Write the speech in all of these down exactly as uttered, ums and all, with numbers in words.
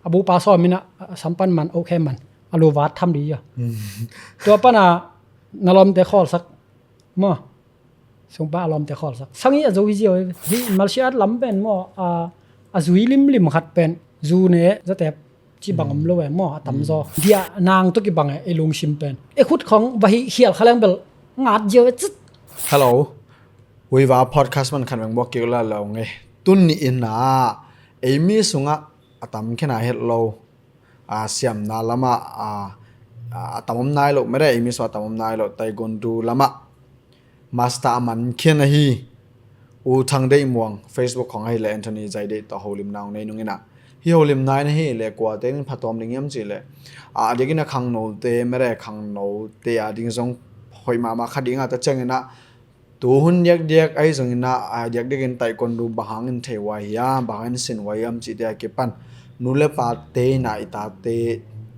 a bupa sawm in ah, a sampan man, okay man, a lu vat tham dih a. Tua pan a na lawmte khawlsak maw. Sungpa a lawmte khawlsak. Sangi a zo hi zia hi. Hih Malaysia lam pen maw, a, a zui limlim khat pen zu ne zatep ci bang om lo e maw, a tamzaw. Dia nang tawh kibang e, i lungsim pen. I khut khong va hih khial kha leng bel ngat zia e cit. Hello. Huiva podcast man khan veng buak kik la lo nge. Tun ni in ah, ei mi sungah a tam khen a het lo. A, siamna lamah, a, a, a tam om nai lo, mede, ei mi sungah a tam om nai lo, taekwondo lamah master a man khian ahi U Thang Deih Muang, Facebook khong ahileh Anthony Zai Deih tawh holimna hong nei nung in ah. Hih holimna in ahileh kuate in phatawm ding hiam cihleh, a, a diakin a khangnote, mede, khangnote a ding zong hoih mahmah kha ding a, tua ciangin ah, tu hun diakdiak ahi zongin ah, a diakdiakin taekwondo bang hangin thei huai hiam, bang hangin sin huai hiam cihte a kipan, nu le pate in ah i tate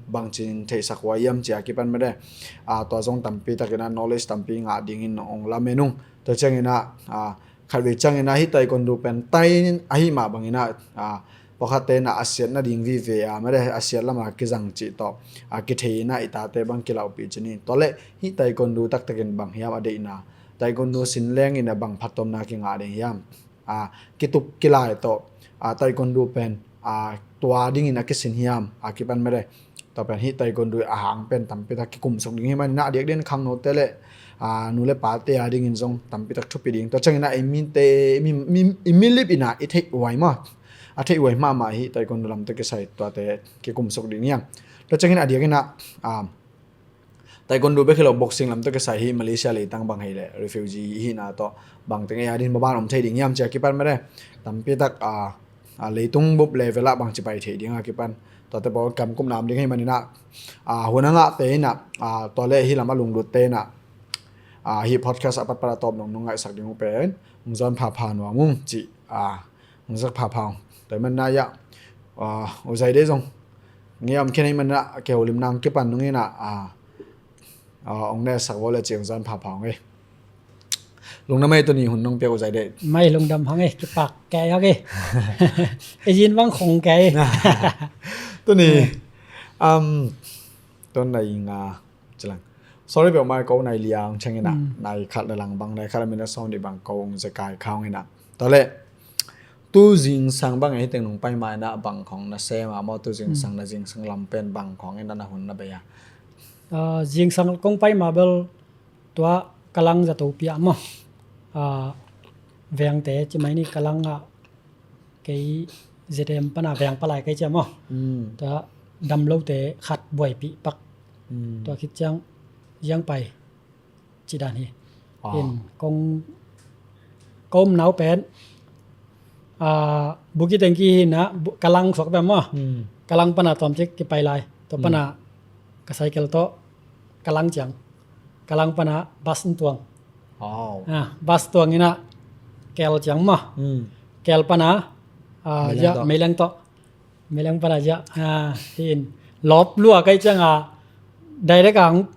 bangcin theihsak huai hiam cih a kipan mede. A, tua zong tampi takin ah knowledge tampi ngah dingin hong lamen ung. Tua ciangin ah, a, khatvei ciangin ah hih taekwondo pen tai in ahih mah bangin ah, a, pawlkhatte in ah a siat nading vive a, mede, a siat lamah kizang cih tawh, a, kithei in ah i tate bang kilauhpih cih ni. Tua leh hih taekwondo taktakin bang hiam a deihna, taekwondo sin lengin a bang phattuamna kingah ding hiam? A, kitup kilai tawh, a, taekwondo pen, a, tua dingin a kisin hiam? A kipan mede. Tua pen hih taekwondo a hang pen tampi tak kikumsuk ding hi manin ah, a diakdiakin khangnote le, a, nu le pate a dingin zong tampi tak thupi ding. Tua ciangin ah i mite, i mi, mi, i milip in ah i theih huai maw. A theih huai mahmah hih taekwondo lam tawh kisai tuate kikumsuk ding hiam? Tua ciangin a diakin ah, a, taekwondo bek hi lo, boxing lam tawh kisai hi Malaysia leitang bang hileh refugee i hihna tawh bangteng ei a dingin maban om thei ding hiam cih a kipan mede. Tampi tak, a, a, leitung bup level ah bangci pai thei ding a kipan. Tuate pawl kamkupna om ding hi manin ah, a, hun a ngahte in ah, a, tua le hih lam a lunglutte in ah, a, hih podcast a patpat a tawp nong, nong ngaihsak ding uh pen hong zuan phapha nuam ung cih, a, hong zak phapha ung. Tua hi manin ah, a, U Zai Deih zong nge om khen hi manin ah, a, kiholimna hong kipan nung in ah, a, a, hong nesak vo le cih hong zuan phapha ung e. Lungdam ei, tuni hun nong piak U Zai Deih. Mai lungdam hang e, kipak kei hang e. E zin bang khong kei. Tuni, um, tun nai nga cilang. Sorry peuhmah, ko nai li a hong ciangin ah, nai khat le lang bang, nai khat le minute sawm nih bang ko hong zekai kha hong in ah. Tua leh, tu zingsang bang e, hih teng nong pai ma in ah bang khong na sem a maw, tu zingsang, na zingsang lam pen bang khong in ah na hun na bei a? A, zingsang kong pai ma bel tua Kalang zato pia maw. A, vengte ci mai ni, Kalang ah kei Z M pan a veng palai kei cia maw. Tua damlote khat buaipih pak. Tua khit ciang ziang pai ci dan hi. In kong, ko omna uh pen, a, Bukit Tinggi hi in ah, Bu-, Kalang suak pia maw. Kalang pan a tawmcik kipai lai. Tua pan a ka cycle tawh Kalang ciang, Kalang pan a bus in tuang. A, bus tuang in ah Kel ciang maw. Kel pan a, a, Meileng tawh. Meileng pan a zia, a, hi in. Lawp lua kei ciang a, direct ang,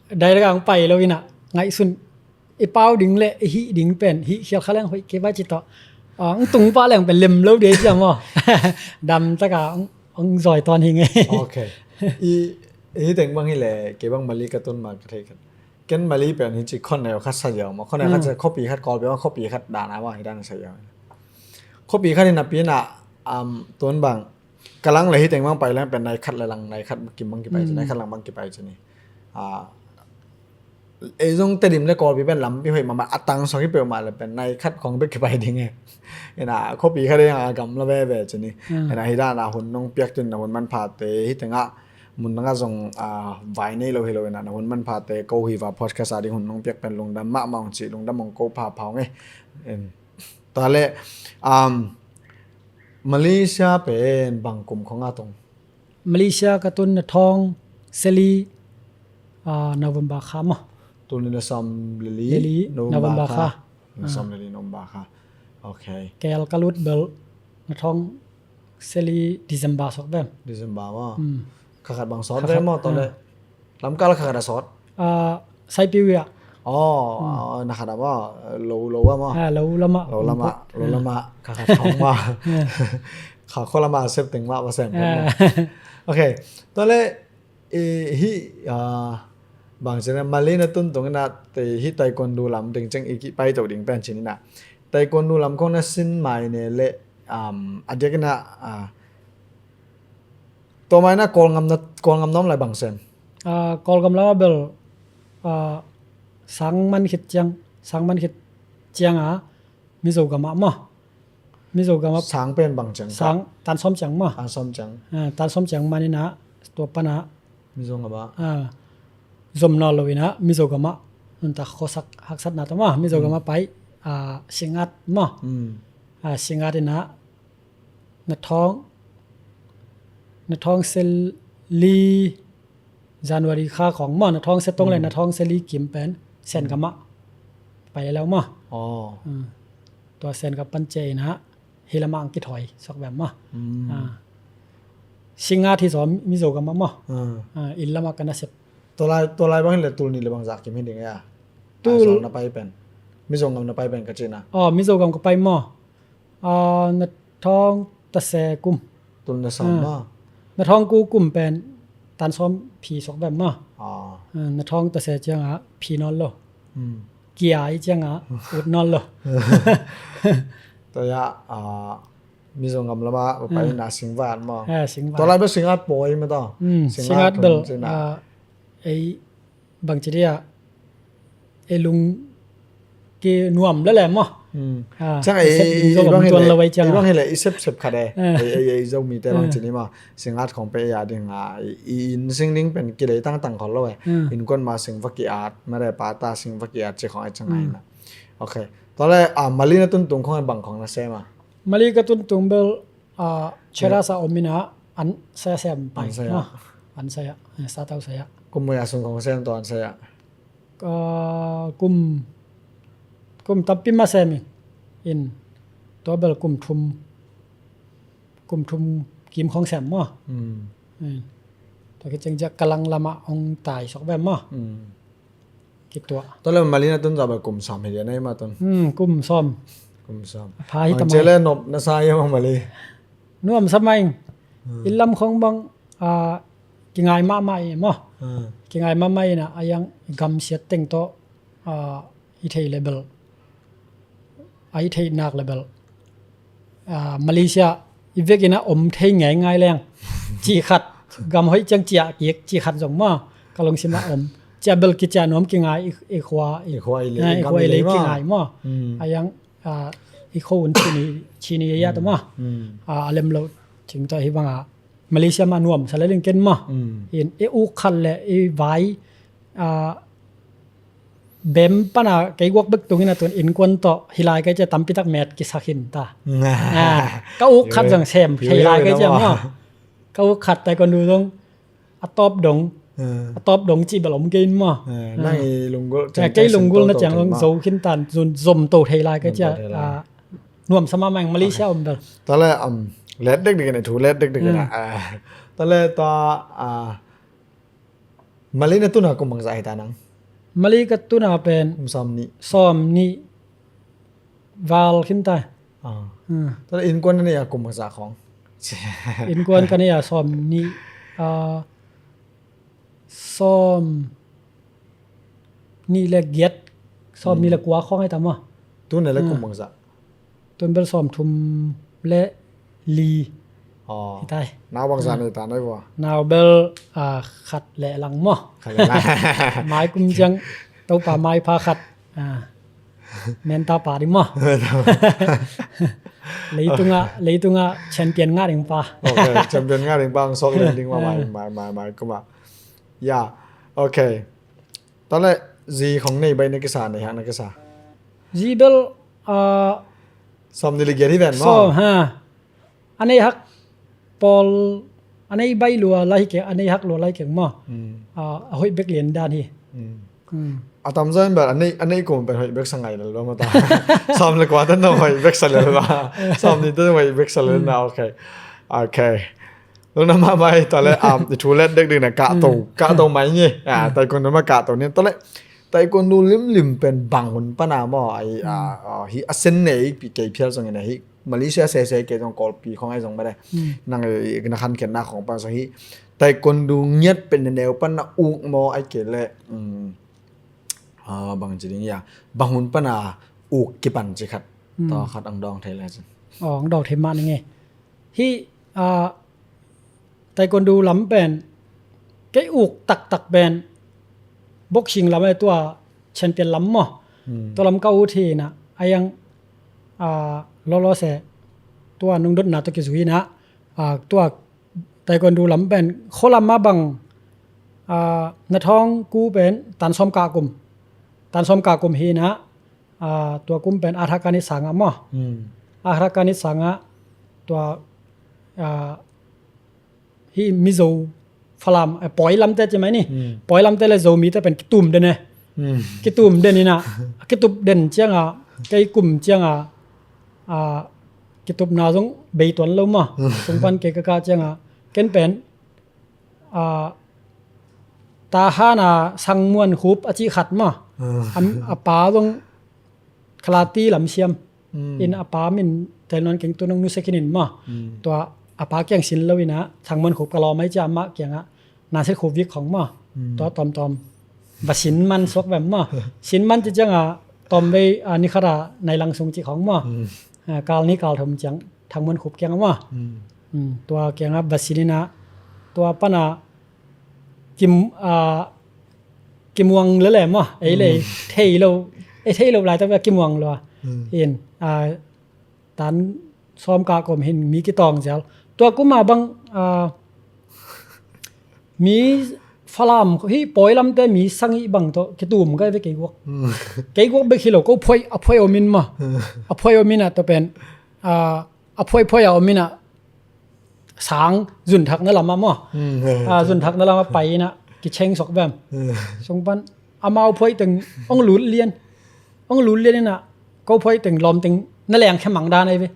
direct ang pai lo in ah, ngaihsun. I pau ding le i hih ding pen, hih khial kha leng hoih kei vai ci tawh. A, ang tung pah leng pen lem lo dei cia maw. Dam tak a ang, ang zoi tuan hi nge. Ok. I, i hih teng bang hileh, kei bang Mali ka tun ma ka thei khat. Ken Mali pen hi ci khon neu khat sa ziau maw. Khon neu khat sa, khuapi khat Kawlpi bang khuapi khat dan a maw, hi dan sa ziau. Khuapi khat in a pi in ah, um, tun bang Kalang le hih teng bang pai leng pen nai khat le lang, nai khat kim bang kipai ci, nai khat lang bang kipai ci ni. A, ei zong Tedim le Kawlpi pen lampi hoih mahmah, a tang suak hi peuhmah le pen nai khat khong bek kipai ding e. In ah khuapi khat ding a gamla veve ci ni. In ah hih dan a hun nong piak tun na hun manphate, hih teng ah mun dang ah zong, a, vai nei lo hi lo in ah na hun manphate ko hi va podcast a ding hun nong piak pen lungdam mahmah ong ci, lungdam ong ko phapha ong e. In. Tua leh, um, Malaysia pen bang kum khong a tung? Malaysia ka tun na thawng seli, a, November kha maw. Tul nih na sawm le li, le li, November kha. Na sawm le li November kha. Ok. Kel ka lut bel na thawng seli December suak bem. December maw. Kha khat bang sawt ve maw, tua leh. Lamkal kha khat a sawt. A, Saipiu ia. Aw, na khat a maw, lo, lo a maw. A, lo lamah. Lo lamah, lo lamah, kha khat khong maw. Kha khua lama sep teng mah va sem kha maw. Ok. Tua le, i, hi, ah, bang ci na, Mali na tun tung ina, te, hi taekwondo lam teng ciang i kipai to ding pen ci ni na. Taekwondo lam khong na sin mai ne le, um, a diak ina, ah, tua mai na Kawlngam na, Kawlngam na om lai bang sem? Ah, Kawlngam lama bel, ah, sang man khit ciang, sang man khit ciang a, Mizo gam ah maw. Mizo gam ah sang pen bang ciang? Sang tan sawm ciang maw. Tan sawm ciang. Ah, tan sawm ciang man ina, tua pan a Mizo gam ah. Ah, zom nawn lo ina, Mizo gam ah. Nuntak khuasak haksatna tawh maw, Mizo gam ah pai, ah, Singat maw. Hmm. Ah, Singat ina, na thawng, na thawng sia li January kha khong maw, na thawng sia tong le, hmm, na thawng sia li kim pen, Sen gam ah pai le lo maw. Oh. Hmm. Tua Sen gam pan ci ina, hi lamah ang kithawi suak bem maw. Hmm. Ah. Singat hi zaw Mizo gam ah maw. Hmm. Ah, inn lamah ka na sep. Tua lai, tua lai bang hi le tul nih le bang zah kim hi ding a. Tul. Ah, zaw na pai pen. Mizo gam na pai pen ka ci na. Oh, Mizo gam ka pai maw. Ah, na thawng tasia kum. Tul na sawm maw. Na thawng ku kum pen tan sawm phi suak bem maw. Ah. Ah, na thawng tasia ciang a phi nawn lo. Hmm. Kia i ciang a ut nawn lo. Tua ya, ah, Mizo gam lama va pai na Singvat maw. Ah, Singvat. Tua lai bel Singat pawi maw tua. Hmm, Singat bel, ah, ei bang ci dia, ei lung ki nuam lele maw. Hmm. Ah, ciang ei, ei, ei bang hi le, ei bang hi le, i sep sep khat e. Ah. Ei, ei, ei Zomite bang ci ni maw. Singat khong pen ei a ding a, i, i inn sing ding pen kilei tangtang khol lo e. Hmm. Innkuan ma sing va ki-at, mare pata sing va ki-at ci khong ei ciang ai na. Ok. Tua le, ah, Mali na tun tung khong ei bang khong na sem a? Mali ka tun tung bel, ah, Cheras a om ina, an saya sem pai. An saya. Ah, an saya. Eh, satau saya. Kum mui a sung khong sem tua an saya. Ah, kum, kum tampi mah sem in. Tua bel kum thum, kum thum kim khong sem maw. Hmm. Eh, tua khit ciang Kalang lamah hong tai suak bem maw. Hmm. Kituah. Tua le Mali na tun zah bel kum sawm hi dia na hi mah tun. Hmm, kum sawm. Kum sawm. Pha hi ta mai. Bang ci le nop na sa hi a maw Mali? Nuam sa mai. Hmm. Inn lam khong bang, ah, kingai mahmah i maw. Hmm. Kingai mahmah ina, a yang gam siat teng tawh, ah, i thei le bel, a i theih nak le bel, ah, Malaysia i vek ina om thei ngeingai leng. Ci khat, gam hoih ciang ciah kik ci khat zong maw. Ka lungsim ah om. Ciah bel kiciah nuam kingai i, i khua, i, i khua i lei, ah, i khua i lei kingai maw. Hmm. A yang, ah, i khua un ci ni, ci ni ya ta maw. Hmm. Ah, a lem lo cing tawh hi bang a. Malaysia mah nuam sa le ling ken maw. Hmm. In, i uk khat le, i vai, ah, bem pana kei guak bek tung ina tun innkuan tawh hi lai kei cia tampi tak met kisak hin ta. Ah, ka uk khat zong sem thei lai kei cia maw. Ka uk khat taekwondo zong a tawp dong, a tawp dong cih bel om kei in maw. Ah, nang i lunggulh, kei lunggulh na ciang zong zo khin tan, zom to thei lai kei cia. Ah, nuam sa mahmah ing Malaysia om bel. Tua le, um, let dekdek ina, thu let dekdek ina. Ah, tua le tua, ah, Mali na tun a kum bangzah hi ta nang? Mali ka tun a pen kum sawm nih. Sawm nih val khin ta. Ah. Hmm. Tua le innkuan na nei a kum bangzah khong? Innkuan ka nei a sawm nih, ah, sawm nih le giat, sawm nih le kua khong hi ta maw. Tun le kum bangzah? Tun bel sawm thum le li. Aw. Hi tai. Nau bangzah nei ta nai vua? Nau bel, ah, khat le lang maw. Khat le lang. Mai kum ciang Topa maipha khat. Ah. Menta pa ding maw. Leitunga, leitunga champion ngah ding pa. Ok, champion ngah ding pa ang sok leng ding maw mai, mai, mai, mai kuma. Ya. Ok. Tua le zi khong nei baih na kisa, nei hak na kisa? Zi bel, ah, sawm nih le giat hi ven maw? Sawm, ha. A nei hak pawl, a nei baih lua lai keng, a nei hak lua lai keng maw. Hmm. Ah, a hoih bek lian dan hi. Hmm. Hmm. A tamzaw in bel a nei, a nei kum pen hoih bek sa ngai lel lua mata. Sawm le kua tan hoih bek sa lel lua. Sawm nih tan hoih bek sa lel na, ok. Ok. Lungdam mahmah hi, tua le, um, i thu let dekdek na kahto, kahto mai nge. Ah, taekwondo mah kahto ni. Tua le, taekwondo limlim pen bang hun pana maw, ai, ah, ah, hi a sen nei pi kei phial zongin a hi Malaysia sese kei zong Kawlpi khong ai zong made. Nang na khankhiatna khong pan zong hi taekwondo ngiat pen na neu pan na uk maw ai kei le bang ci ding ia bang hun pan a uk kipan ci khat. Taw khat ang dawng thei le cin. Ang dawng thei mah ni nge. Hi taekwondo lam pen kei uk taktak pen boxing lam e tua champion lam maw. Tua lam ka ut hi na a yang lolo se tua nungdotna tua kizui na tua taekwondo lam pen khualam a bang na thawng ku pen tan sawm ka kum tan sawm ka kum hi na tua kum pen Athakani sanga maw. Athakani sanga tua hi Mizo Falam Pawi lamte ci mai ni. Pawi lamte le Zomite pen kitum den e. Kitum den ina kitup den cianga kei kum cianga kitupna zong bei tuan lo maw. Sung pan kei ka ka cianga ken pen Tahan a Sangmuan Khup a cih khat maw. A pa zong kalati lam siam in a pa min tel nuan keng tu nong nusia khin in maw. Tua a pa kiang sin lo ina Sangmuan Khup ka lawm ai cia amah kiangah Nanset Khup Vik khong maw. Tua tawmtawm va sin man suak vem maw. Sin man ci cianga tawmvei ni khat a nai lang sung ci khong maw. Kal ni kal thum ciang Thangmuan Khup kiangah maw. Tua kiangah va sin ina tua pana kim kimuang lele maw ei le thei lo ei thei lo lai tak kimuang lo a in tan sawm ka kom hin mi kitawng zial tua kuma bang mi Falam hi Pawi lamte mi sang i bang tawh kitum kai ve keiguak keiguak bek hi lo ko phuai a phuai om in maw a phuai om in a to pen a phuai phuai a om in a sang zunthak na lam a maw. Zunthak na lam a pai in a kicheng sok vem sung pan amau phuai teng ong lut lian ong lut lian in a ko phuai teng lawm teng na leng khe mang dan ai ve.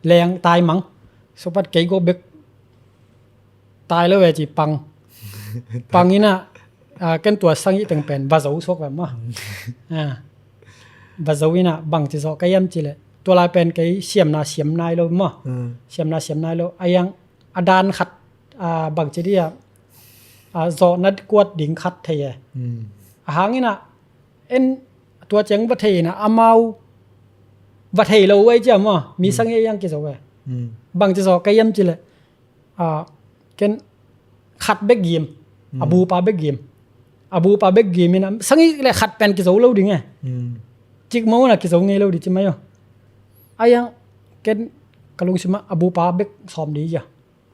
Leng tai mang sung pan kei go bek tai lo ve ci pang pang in a ken tua sang i teng pen va zo sok vem maw. Va zo in a bang ci zo ka yam ci le tua lai pen kei siamna siam nai lo maw. Siamna siam nai lo a yang a dan khat bang ci dia zawhna kuat ding khat thei e. A hang in a en tua ciang va thei in a amau va thei lo ai cia maw mi sang i a yang kizo e. Bang ci zo ka yam ci le ken khat bek gim a bupa bek gim a bupa bek gim in a sang i le khat pen kizo lo ding e. Cik mo na kizo ngei lo di ci mai aw. A yang ken ka lungsima a bupa bek sawm di ia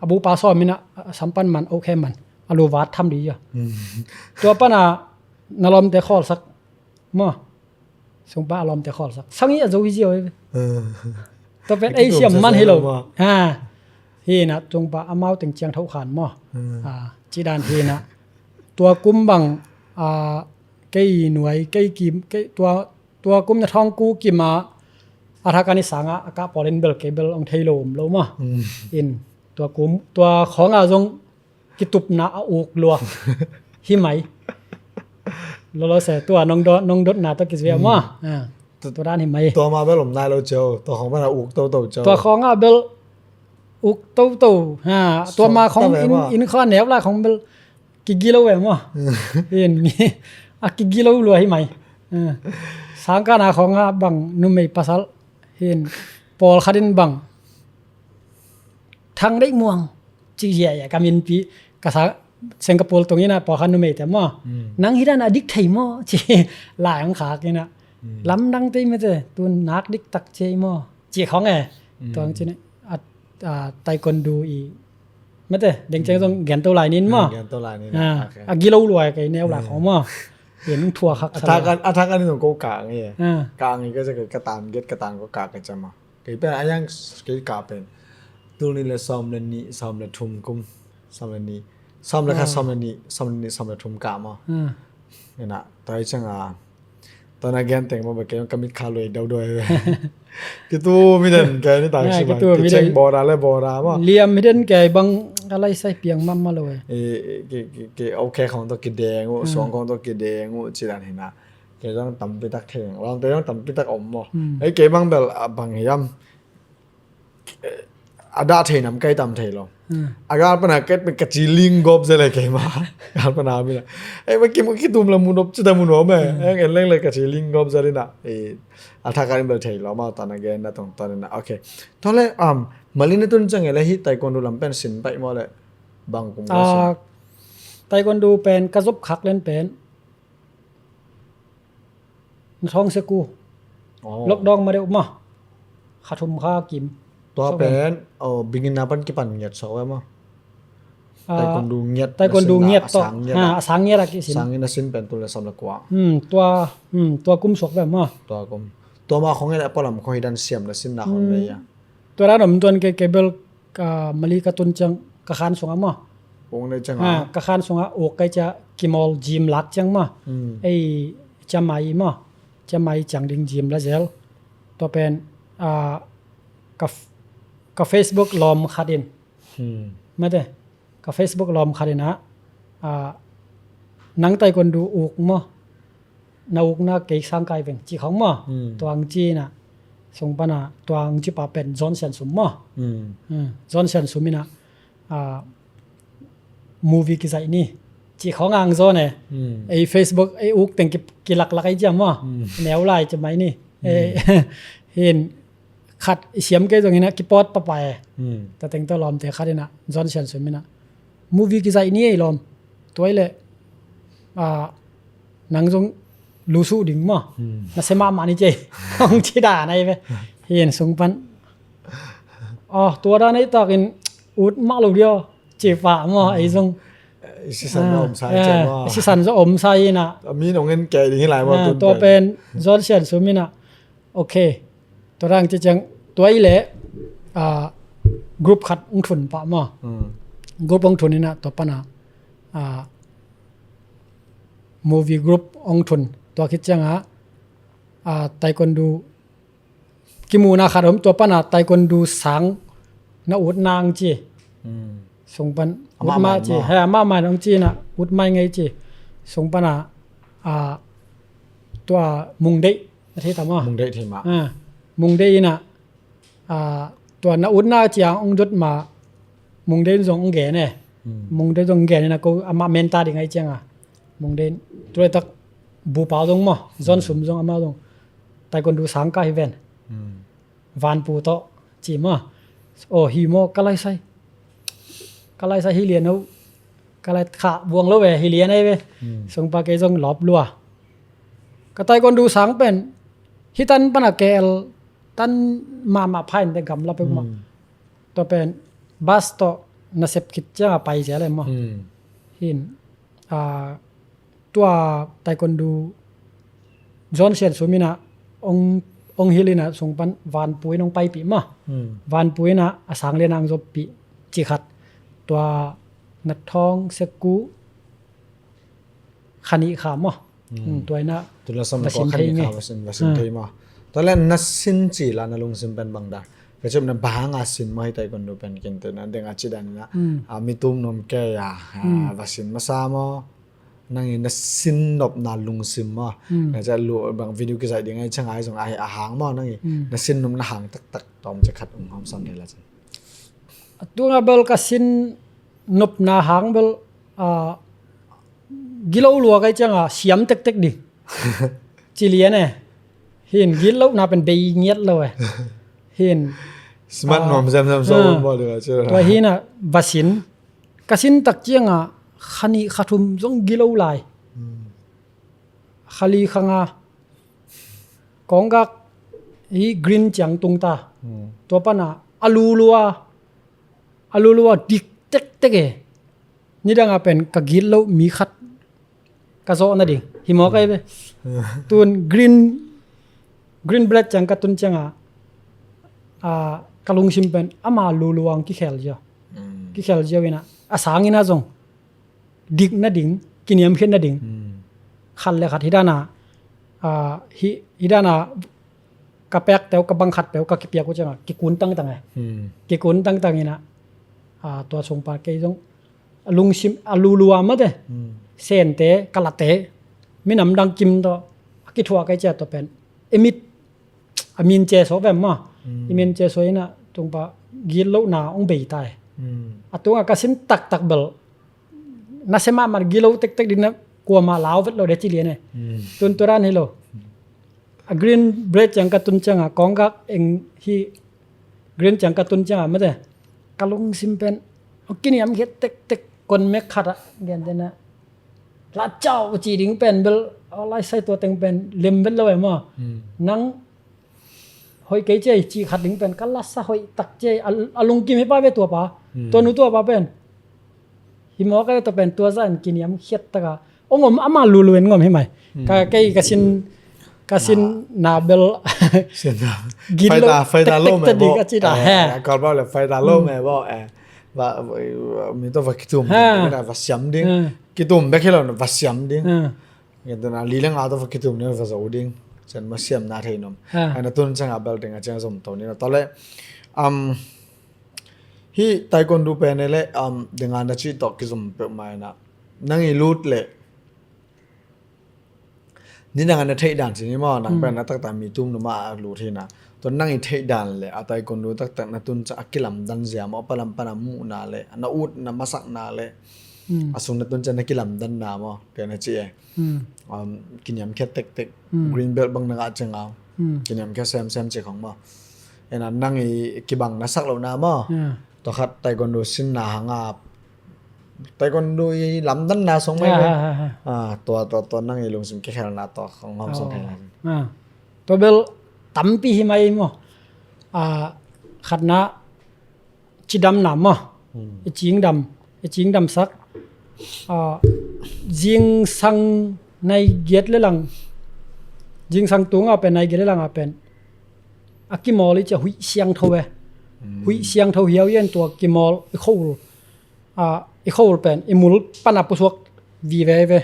a bupa sawm in a sampan man okay man a lu vat tham di ia. Tua pana na lawmte khawlsak maw. Sungpa a lawmte khawlsak sang i a zo i zia oi ve. Tua pen ei siam man hi lo. Hi na sungpa amau teng ciang tho khan maw. Ci dan hi na tua kum bang kei nuai kei kim kei tua tua kum na thawng ku kima a thak ani sanga a kah pawlin bel kei bel ong thei lo om lo maw. In tua kum tua khawnga zong kitupna a uk lua hi mai. Lolo se tua nong dotna tua kizui a maw. Tua dan hi mai. Tua ma bel om nai lo cio tua khawng bel a uk toto cio tua khawnga bel uk toto. Tua ma khawng in khaw a neu lai khawng bel kigilo ve maw. Hin mi a kigilo lua hi mai. Sangkana khawnga bang numei pasal hin pawlkhat in bang thang deih muang ci ziaia ka minpi ka sa Singapore tung ina pawlkhat numei te maw. Nang hi dan a dik thei maw ci lai ang khak ina lamdang tei mete tun nak dik tak ci maw ci khawng e. Tuang ci ne a taekwondo i mete dengceng zong gento lai nin maw. A gilo luai kei neu lai khawng maw. Yen thua khak sa a thak ani nong ko ka ngi ka ngi ka ka tan get ka tan ko ka ka cama. Kei pen a yang kei ka pen tul ni le sawm le ni sawm le thum kum sawm le ni sawm le kha sawm le ni sawm le ni sawm le thum ka maw. Ina toi changa tona gen teng maw ba kei ka mit kha lui dau doi ve. Kitu mi den kei ni tang si ba kicheng bora le bora maw. Liam mi den kei bang ka lai sai piang mam ma lo e. Kei okay khong to kideng u suang khong to kideng u ci dan hina. Kei zong tampi tak theng lawngte zong tampi tak om maw. Ei kei bang bel a bang hiam a dah thei nam kai tam thei lo. A gal pana ket ka ci ling gop zia le keima. Gal pana mina ei ma kim kitum la munop ci ta munop me. Eng en leng le ka ci ling gop zia lina. A thak a ring bel thei lo ma tan a gen na tong tan na. Okay. Tole, um, Malina tun ciang e le hi taekwondo lam pen sin pai mo le bang kum ka sin? Taekwondo pen ka zop khak len pen na thawng seku. Lockdown ma deuh ma kha thum kha kim. Tua pen bingin na pan kipan ngiat sok ve ma. Taekwondo ngiat, taekwondo ngiat to. A sang ngiat a kisin. Sang ngiat a sin pen tul le sam le kua. Tua, tua kum sok ve ma. Tua kum. Tua ma khong e le polam khong hi dan siam na sin na khong ve ya. Tua dan om tuan ke kebel ka Mali ka tun ciang ka khan sunga ma. Ka khan sunga uk kai cia kimawl gym lak ciang ma. Ei cia mai ma. Cia mai ciang ding gym la zel. Tua pen ka Facebook lawm khat in. Mate ka Facebook lawm khat in ah nang taekwondo uk ma. Na ukna kei sang kai veng ci khong maw. Tuang ci na sung pana tuang ci pa pen John Sian Sum maw. John Sian Sum ina movie kizaih ni ci khong ang John e. Ei Facebook ei uk teng kilaklak ei ciam maw. Neu lai ci mai ni. Hin khat i siam kei zong ina kipawt papa e. Tateng to lawmte khat ina John Sian Sum ina movie kizaih ni ei lawm. Tuai le nang zong lusuh ding maw. Na se mahmah ni cei hong ci dan ahi ve. Hin sung pan aw tua dan ahi takin ut mah lo dia ci pah maw ei zong. Sisan zong om sa ina mi nong en kei ding hi lai maw. Tua pen John Sian Sum ina okay. Tua dang ci ciang tua i le group khat ong thun pah maw. Group ong thun ina tua pana movie group ong thun tua khit cianga taekwondo kimuna khat om tua pana taekwondo sang na ut nang ci. Sung pan ut ma ci he ama ma nong ci na ut mai ngei ci. Sung pana tua mungdeih na thei tama mungdeih thei ma. Mungdeih ina tua na utna ciang ong dot ma mungdeih zong ong gen e. Mungdeih zong gen ina ko ama menta ding ai cianga mungdeih tulaitak bupau zong maw John Sum zong ama zong taekwondo sang ka hi ven. Vanpu tawh ci maw. Aw hi maw ka laisai ka laisai hi lian o. Ka lai khah buang lo ve hi lian ai ve. Sung pa kei zong lawp lua ka taekwondo sang pen hi tan pana K L tan mahmah phain te gamla pek maw. Tua pen bas tawh nasep khit cianga pai zia le maw. Hin tua taekwondo John Sian Sum ina ong hil ina sung pan vanpu in ong paipih maw. Vanpu ina a sang le nang zoppih ci khat tua na thawng seku khanih kha maw. Tua ina tula sam ko khanih kha vasin vasin thei maw. Tua le na sin ci la na lungsim pen bang da ka cip na bang a sin maw hi taekwondo pen kinte na deng a ci dan ina a mitum nom ke ya vasin masa maw. Nang i na sin nopna lungsim maw na ca lu bang video kizaih ding ai cianga ai zong ai a hang maw nang i na sin nopna hang taktak tawm ci khat ung hawm sam thei la cin. Tunga bel ka sin nopna hang bel gilo lua kai cianga siam tektek ding ci lian e. Hin gilo na pen bei ngiat lo e. Hin smart nuam zam zam so maw ding a ci tua hina vasin ka sin tak cianga khanih khathum zong gilo lai. Khali khanga konggak hi green ciang tungta tua pana a lulua a lulua dik tektek e. Nidanga pen ka gitloh mi khat ka zawh nading hi mawk ahi ve. Tun green green black ciang ka tun cianga ka lungsim pen ama luluang kikhel zia kikhel zia ina a sangina zong dik nading kiniamkhiat nading khat le khat hidana hidana ka pek teu ka bang khat peu ka kipiak uh cianga kikun tangtang e. Kikun tangtang ina tua sungpa kei zong a lungsim a lulua mate sente kalate minam dang kim tawh a kithuah kai cia tawh pen i mit a min ce so vem ma i min ce so ina tungpa gitlohna hong bei ta e. A tunga ka sin taktak bel na se mahmah gilo tektek ding na kuama lau vet lo de ci lian e. Tun tua dan hi lo. A green bread ciang ka tun cianga kawngkak eng hi green ciang ka tun cianga mate ka lungsim pen kiniam khia tektek kon mek khat ah gentena la cau ci ding pen bel a lai sai tua teng pen lem vet lo e maw. Nang hoih kei cia i cih khat ding pen ka lasa hoih tak cia a lungkim hi pa ve tua pa. Tua nu tua pa pen hi mawk a ve tua pen tua zah in kiniam khiat taka ong om ama luluen ngom hi mai. Ka kei ka sin ka sin na bel gilo faita lo me bo ka ci ta he. Kalbau le faita lo me bo e. Mi to va kitum ding va siam ding kitum bek hi lo va siam ding. Ngen tuna li le nga to va kitum ni va zo ding. Cen ma siam na thei nom. Ana tun changa bel ding a ciang zom to ni na to le. Hi taekwondo pen le dinga na ci to kizom pek mai na nang i lut le ni nang ana thei dan ci ni maw nang pen na taktak mi tum numa a lut hi na. To nang i thei dan le a taekwondo taktak na tun ca a kilam dan zia maw palam pana mu na le na ut na masak na le a sung na tun ca na kilam dan na maw pen na ci e. Kiniam khia tektek green belt bang na ngah ciang au kiniam khia semsem ci khong maw. Ena nang i kibang na sak lo na maw. Tua khat taekwondo sin na hanga taekwondo i lamdan na song mai ve. Tua tua tua nang i lungsim kikhelna tua khong hom song thei lai. Tua bel tampi hi mai maw. Khatna cidamna maw. I cingdam i cingdamsak zingsang nai giat le lang zingsang tunga pen nai giat le langa pen a kimawl i cia huih siangtho e. Huih siangtho hiau ian tua kimawl i khoul i khoul pen i mul pana pusuak vive ve.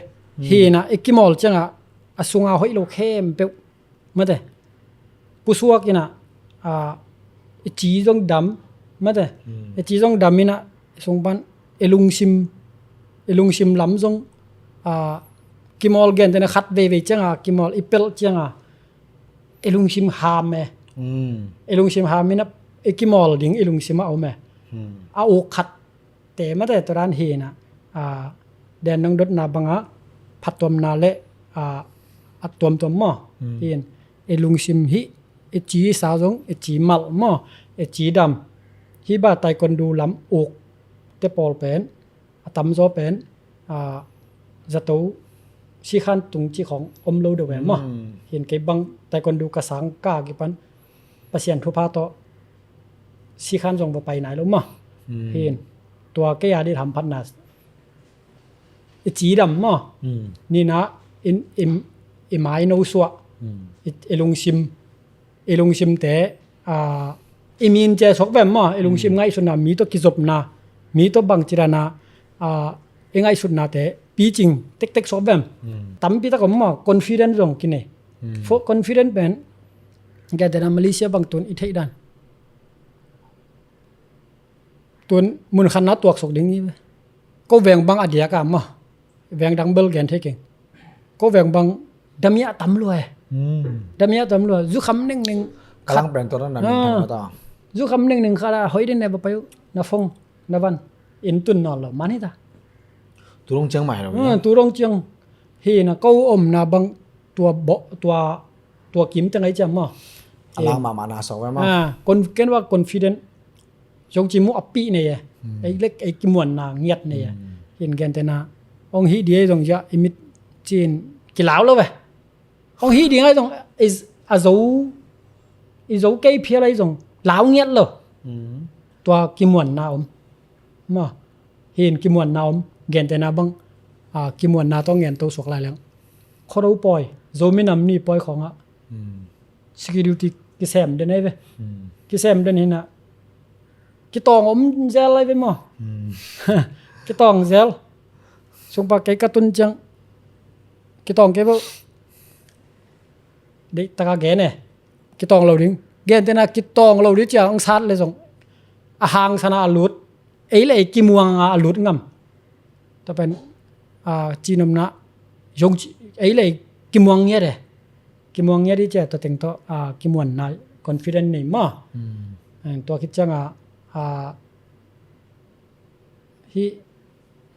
Hina i kimawl cianga a sunga hoih lo khempeuh mate pusuak ina i ci zong dam mate i ci zong dam ina i sung pan i lungsim i lungsim lam zong kimawl gentena khat veivei cianga kimawl i pelh cianga i lungsim ham e. I lungsim ham ina i kimawl ding i lungsim a om e. A uk khat te mate tua dan hina den nong dotna banga phattuamna le a tuamtuam maw. Hin i lungsim hi i ci sa zong i ci malh maw i ci dam hi ba taekwondo lam uk te pawl pen a tamzaw pen zato sikhan tung ci khong om lo deuh e maw. Hin kei bang taekwondo ka sang ka kipan Pasian thupha tawh sikhan zong va pai nai lo maw. Hin tua kei a dit hamphatna i cidam maw. Nina i mai no suah i lungsim i lungsimte i min cia suak vem maw i lungsim ngaihsutna mi tawh kizopna mi tawh bangcidana i ngaihsutnate picing tektek suak vem. Tampi tak om maw confident zong kinei. Confident pen gentena Malaysia bang tun i theih dan tun munkhatna tuaksuk ding i ve. Ko veng bang a diaka maw veng dang bel gen thei keng. Ko veng bang damia tam lua e. Damia tam lua zukham nengning kalang pen to na min ta. Zukham nengning khala hoih din ne ba payu na phong na van in tun nawn lo man hi ta. Turong ciang mai lo. Turong ciang hi na ko omna bang tua bo tua tua kim teng ai ciam maw. Alang mama na so ve maw. Ken wa confident zong ci mu a pih nei e. Ei lek ei kimuanna ngiat nei e. Hin gentena ong hi di ei zong zia i mit cin kilau lo ve. Ong hi di ngai zong a zo i zo kei phial ai zong lau ngiat lo. Tua kimuanna om maw. Hin kimuanna om gentena bang kimuanna tawh ngen to suak lai leng khuado pawi Zomi nam ni pawi khawngah security kisem den ai ve. Kisem den hinah kitawng om zel ai ve maw. Kitawng zel sungpa kei ka tun ciang kitawng kei bo deih taka gen e. Kitawng lo ding gentena kitawng lo ding ciang ang sat le zong a hang sana a lut ei le ei kimuanga a lut ngam. Tapen cinomna zong ei le ei kimuang ngiat e. Kimuang ngiat i cia tateng tawh kimuanna confident nei maw. Tua khit ciangah, a, hih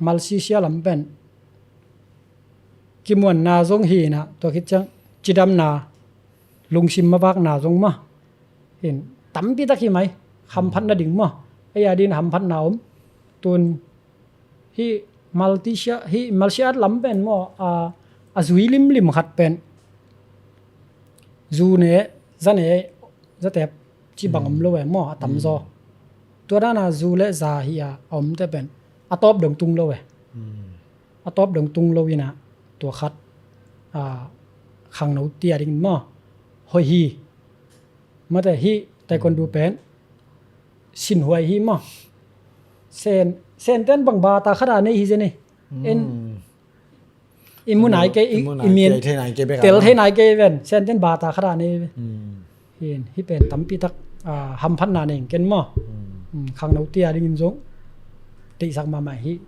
Malaysia lam pen kimuanna zong hi inah, tua khit ciang cidamna, lungsim mavakna zong maw, hin tampi tak hi mai. Hamphatna ding maw, ei a din hamphatna om. Tun hih Malaysia, hih Malaysia lam pen maw, a, a zui limlim khat pen zu ne, za ne, za tep ci bang om lo e maw, a tamzaw. Tua dana zu le za hi a, a omte pen a tawp dong tung lo e. A tawp dong tung lo inah, tua khat, a, khangno tia dingin maw, hoih hi. Mate, hih taekwondo pen sinhuai hi maw. Sen, Senten bang bata khat a nei hi zen hi. En, i mu nai kei, i, i mu nai, i mien kei, thei nai kei bek a tel thei nai kei ven. Senten bata khat a nei ven. Hin, hih pen tampi tak, a, hamphatna nei ken maw. Khangno tia dingin zong deihsak mahmah hi.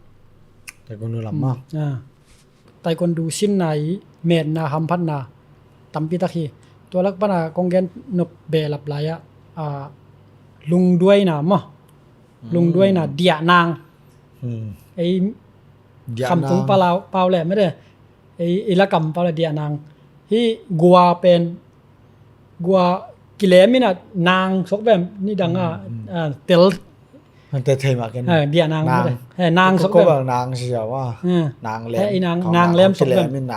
Taekwondo lam maw. A, taekwondo sinna i metna, hamphatna tampi tak hi. Tua lak pana kong gen nop behlap lai-ah, a, lungduaina maw. Lungduaina, diahnang. Ei khamtung pau le mede, ei, ei lakam pau le diahnang. Hih gua pen, gua kilem inah nang sok vem, nidang a, a, tel. Nang te thei mah ken. A, diahnang mede. Nang sok vem. Nang siau a. Nang lem. Nang lem sok vem.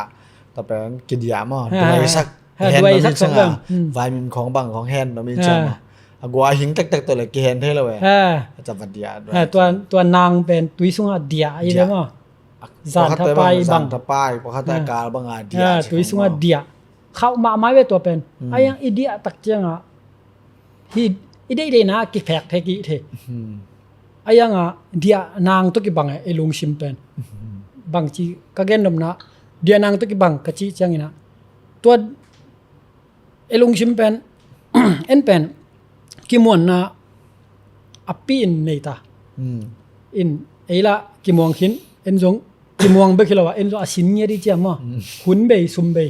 Tua pen kidiah maw. Duaisak. Duaisak sok vem. Vaimin khong bang khong hen no mi ciang maw. A gua hing tektek tawh le kihen thei lo e. A, tua, tua nang pen tui sungah diah i ve maw. Zan thapai bang. Zan thapai, pakhat a kal bang a diah. Tui sungah diah. Khauh mahmah i ve tua pen. A yang i diah tak ciangah, hih i deihdeihna kiphek thei kih thei. A yangah diahnang tawh kibang e, i lungsim pen. Bangci ka gen nopna, diahnang tawh kibang ka cih cianginah, tua i lungsim pen, en pen kimuanna a pi in nei ta. In ei lah kimuang khin, en zong kimuang bek hi lo a, en zong a sin ngiat i ciang maw. Hun bei, sum bei.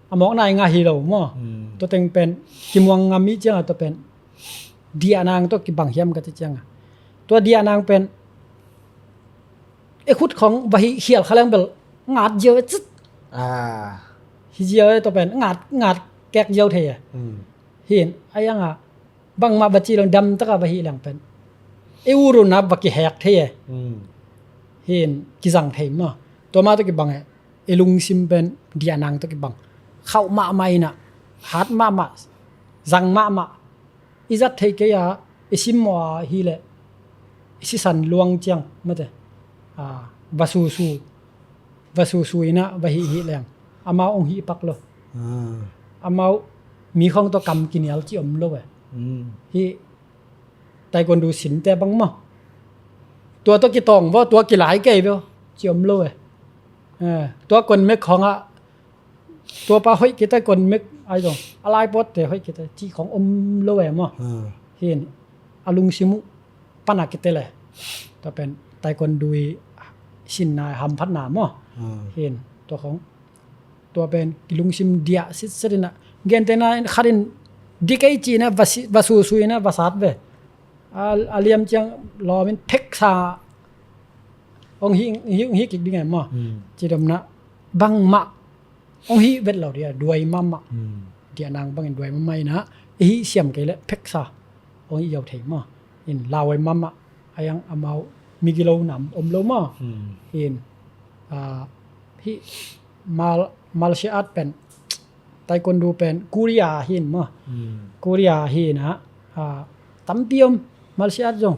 A mawkna i ngah hi lo maw. Tua teng pen kimuang ngam i ciangah, tua pen diahnang tawh kibang hiam ka cih ciangah, tua diahnang pen e khut khong va hih khial kha leng bel ngat ziau e cit. Hi ziau e, tua pen ngat, ngat kek ziau thei e. Hin, a yangah bangmah va ci lo, dam taka va hih leng pen e uruna va kihek thei e. Hin, kizang thei maw. Tua mah tawh kibang e, i lungsim pen diahnang tawh kibang. Khauh mahmah inah, hat mahmah, zang mahmah. I zat thei kei a, i simmawh a hileh i sisan luang ciang mate, a, va susu, va susu inah va hih hih leng amau hong hih pak lo. Amau mi khong tawh kam kinial ci om lo e. Hih taekwondo sinte bang maw, tua tawh kitawng vaw, tua kilai kei vaw ci om lo e. Tua kon mek khongah tua pa hoih kita, kon mek ai zong a lai pawtte hoih kita cih khong om lo e maw. Hin, a lungsim uh pana kitel e. Tua pen taekwondo i sinna hamphatna maw. Hin, tua khong, tua pen i lungsim diah sitset inah, gentehna khat in di kei ci inah va susu inah va sat ve. A liam ciang lawmin pheksa hong hih, hih, hih kik ding e maw. Cidamna bangmah hong hih vet lo dia, duai mahmah. Diahnang bangin duai mahmah inah, i hih siam kei leh pheksa hong hih yo thei maw. In lauhuai mahmah, a yang amau migilo nam om lo maw. Hin, a, hih mal, martial art pen, taekwondo pen Korea hin maw. Korea hinah, a, tampi om, martial art zong,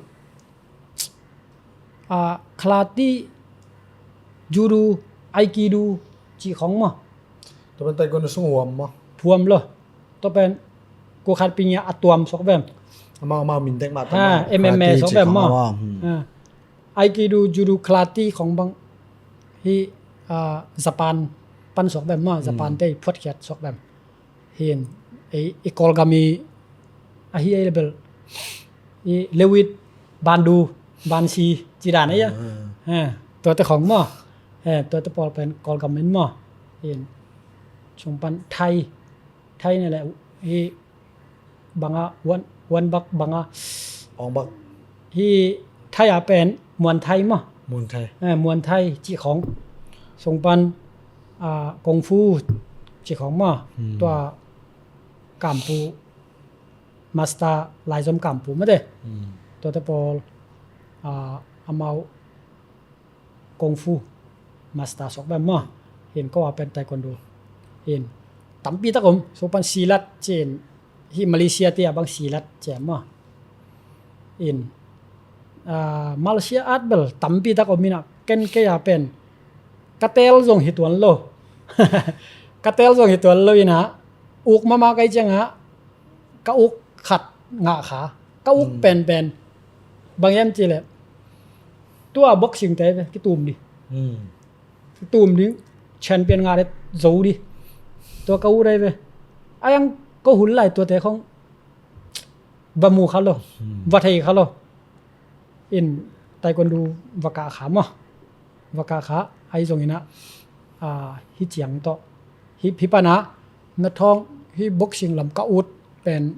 a, karate, judo, aikido cih khong maw. Tua pen taekwondo sung huam maw. Huam lo. Tua pen kukhat pingia a tuam sok vem. Amau, amau mintek mah. Ha, M M A sok vem maw. Aikido, judo, karate khong bang hih, a, Japan pan sok vem maw. Japan te phuatkhiat sok vem. Hin, i, i Kawlgam i ahi a i lebel i lewit bandu, bansi ci dan a ia. Tuate khong maw. Tuate pawl pen Kawlgam in maw. Hin, sung pan Thai, Thai ne le i banga wan Wan bak bang a. Ong bak. Hi Thai a pen Muan Thai maw. Muan Thai. Eh, Muan Thai cih khawng. Sung pan, ah, Kung Fu cih khawng maw. Hmm. Tua kampu, master laizom kampu mate. Hmm. Tuate pawl, ah, amau Kung Fu master suak bang maw. Hin ko a pen taekwondo. Hin tampi tak om, sung pan silat cin. Hi Malaysia tia bang silat ciam maw. In, ah, martial art bel tampi tak om ina, ken kei a pen ka teel zong hi tuan lo. Ka teel zong hi tuan lo ina, uk mahmah kai cianga, ka uk khat ngah kha. Ka uk penpen. Bang hiam cih leh, tua boxing te ve, kitum ding. Hmm. Kitum ding, champion ngah det zo ding. Tua ka uk dai ve. Ayang ko hun lai tuate khong va mu kha lo, hmm, va thei kha lo. In taekwondo va kah kha maw. Va kah kha, ahi zong ina, ah, hi ciang tawh. Hi, hi pana, na thawng, hi boxing lam ka ut pen.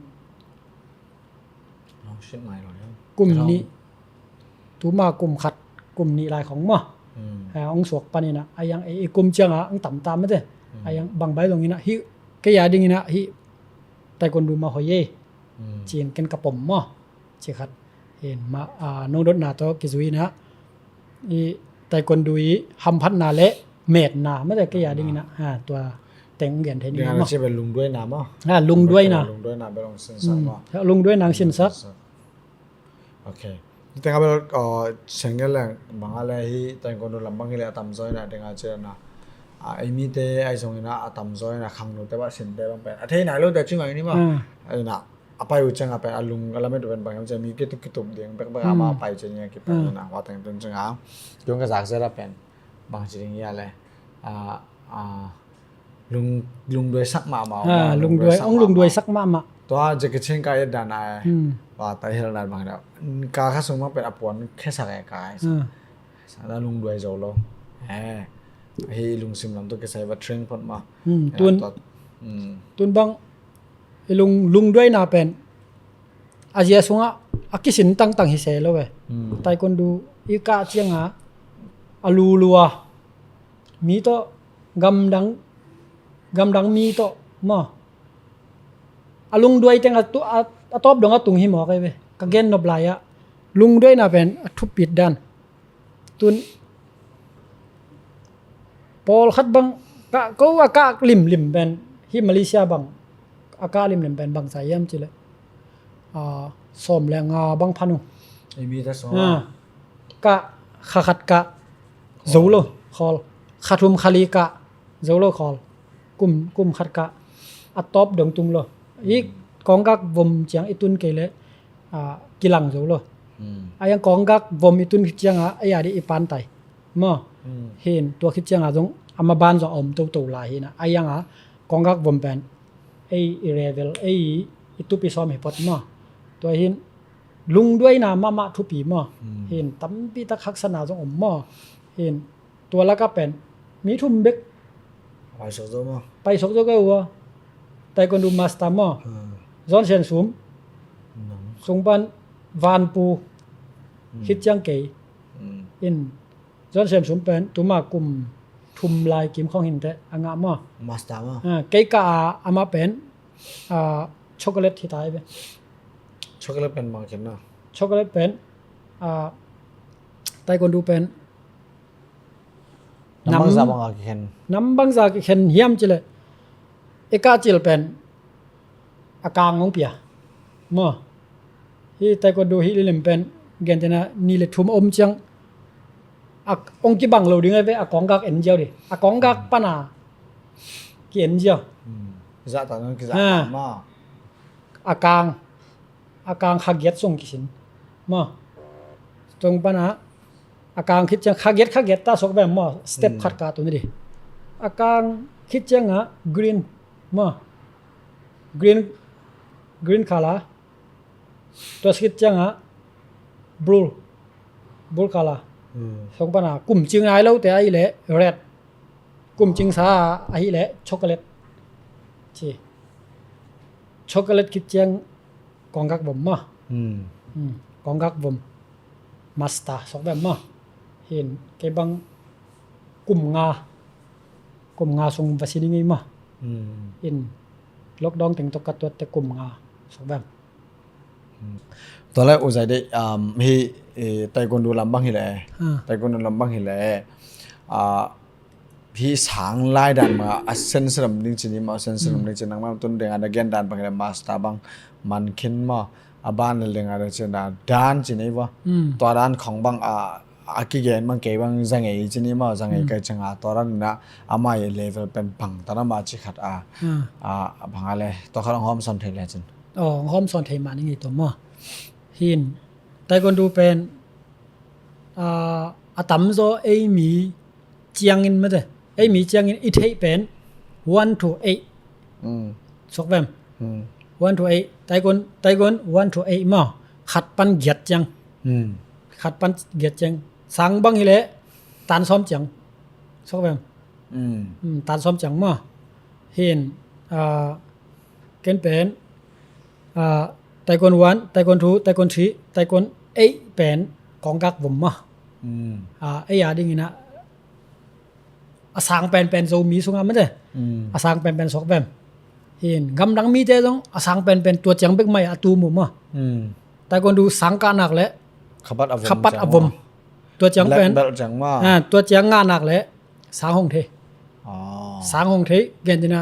Kum nih, tuma kum khat, kum nih lai khong maw. Hmm. Ah, ong suak pan ina, ayang e, e kum cianga, ong tam tam mate. Hmm. Ayang bang bai zong ina, hi, kei a ding ina, hi, taekwondo mah hoih e. Hmm. Cin ken ka pom maw. Ci khat. Hin ma, ah, nong dotna tawh kizui ina. I taekwondo i hamphatna le metna. Mate kei a ding ina. Ha, tua teng gen thei ni maw. Ci bel lungduaina maw. Ha, lungduaina. Lungduaina bel ong sinsak maw. Ha, lungduaina ong sinsak. Okay. Tengah bel, uh, sengel leng bang a le hi taekwondo lam bang hi le a tamzaw ina tengah ci ina. Ah, ei mite ahi zong ina a tamzaw ina khangno te bah sin te bang pen. A thei nai lo te ci ngai ni maw. Hmm. Ina. A pai uh cianga pen a lung a lamet uh pen bang hiam ciang mi kitup kitup ding bekbek a ma pai ciang a kipan ina hua teng tun cianga. Tung ka zak zet a pen bang ci ding hia le. A, a, lung, lungduai sak mahmah. Ha, lungduai, ong lungduai sak mahmah. Tua Jackie Chan ka et dan a e. Hmm. Wa ta hel dan bang da. Ka kha sung bang pen a puan khesak e ka e. Hmm. Sa na lungduai zo lo. Eh. Hi lungsim lam tu kisai va train phot ma. Hmm, tun. Tun bang i lung, lungduaina pen a zia sungah a kisin tangtang hi se lo ve. Hmm. Taekwondo i kah cianga a lulua mi tawh gamdang, gamdang mi tawh maw. A lungduai teng a tu, a, a tawp dong a tung hi mawk ai ve. Ka gen nop lai ah lungduaina pen a thupit dan. Tun pawlkhat bang ka, ko a kah limlim pen hi Malaysia bang a kah limlim pen bang sa hiam cih leh, ah, sawm le nga bang phan uh. Ei mi ta sawm. Ah, kah kha khat kah zo lo khawl, kha thum kha li kah zo lo khawl, kum, kum khat kah a tawp dong tung lo. I kawngkak vom ciang i tun kei leh, ah, kilang zo lo. Hmm. A yang kawngkak vom i tun khit cianga ei a dih i pantai maw. Hmm. Hin tua khit cianga zong a maban zong a om toto lai hina. A yanga kawngkak vom pen ei i revel, ei i tupi sawm hi phot maw. Tua hin lungduaina mahmah thupi maw. Hmm. Hin tampi tak haksatna zong om maw. Hin tua lakah pen mi thum bek paisuk zo maw? Paisuk zo kei ua. Taekwondo master maw? Hmm. John Sian Sum. Nang. Sung pan Van Pu. Hmm. Khit ciang kei. Hmm. In John Sian Sum pen tuma kum thum lai kim khong hinte a ngah maw? Master maw? Ah, kei kah a amah pen, ah, chocolate hi ta ai ve. Chocolate pen bang khen na? Chocolate pen, ah, taekwondo pen Nam bangza banga kikhen. Nam bangza kikhen hiam cih leh, i kah cil pen a kang hong pia maw. Hi taekwondo hi lilim pen gentehna ni le thum om ciang a hong kibang lo ding a ve, a kawngkak en ziau ding. A kawngkak pana ki en ziau. Hmm. Zahtak nang kizahtak maw. A kang a kang kha giat sung kisin maw. Tung pana a kang khit ciang kha giat, kha giat ta sok ve maw. Step khat kah tun ding. A kang khit cianga green maw. Green, green color. Tua khit cianga blue, blue color. Hmm. Tung pana kum cing nai lo te ahih leh red. Kum cingsa ahih leh chocolate. Ci. Chocolate khit ciang Konggak vom maw. Hmm. Hmm. Konggak vom master suak vem maw. Hin kei bang kum nga, kum nga sung va si ning ei maw. Hmm. In lockdown teng tawh ka tuatte kum nga suak vem. Hmm. Tua le U Zai dei, um, hi, eh, taekwondo lam bang hi le. Ha. Taekwondo lam bang hi le. Ah, hi sang lai dan ma a sense lam ding ci ni maw, a sense lam ding ci nang ma tun ding a na gen dan bang hi le master bang man khin maw. A ban le ding a ding ci na dan ci ni maw. Hmm. Tua dan khong bang a, a kigen bang kei bang za ngei ci ni maw, za ngei kai ciang a tua dan na a mai level pen bang ta na ma ci khat a. Hmm. A, a bang a le tua khat hong hawm son thei le cin. Oh, hong hawm son thei ma ni ngi tua maw. Hin taekwondo pen, ah, a tamzaw ei mi ciangin mate. Ei mi ciangin i theih pen one to eight. Mm. Suak vem. Mm. One to eight. Taekwondo, taekwondo one to eight maw. Khat pan giat ciang. Mm. Khat pan giat ciang. Sang bang hi le tan sawm ciang. Suak vem. Mm. Mm, tan sawm ciang maw. Hin, ah, ken pen, ah, taekwondo one, taekwondo two, taekwondo three, taekwondo eight pen konggak vom maw. Mm. Ah, ei a ding ina a sang penpen Zomi sunga mate. Mm. A sang penpen suak vem. Hin gamdang mite zong a sang penpen tua ciang bek mai a tu mu maw. Mm. Taekwondo sang kah nak le khapat a vom. Khapat a vom. Tua ciang pen. Black belt ciang maw. Ah, tua ciang ngah nak le sang hong thei. Ah. Sang hong thei gen dina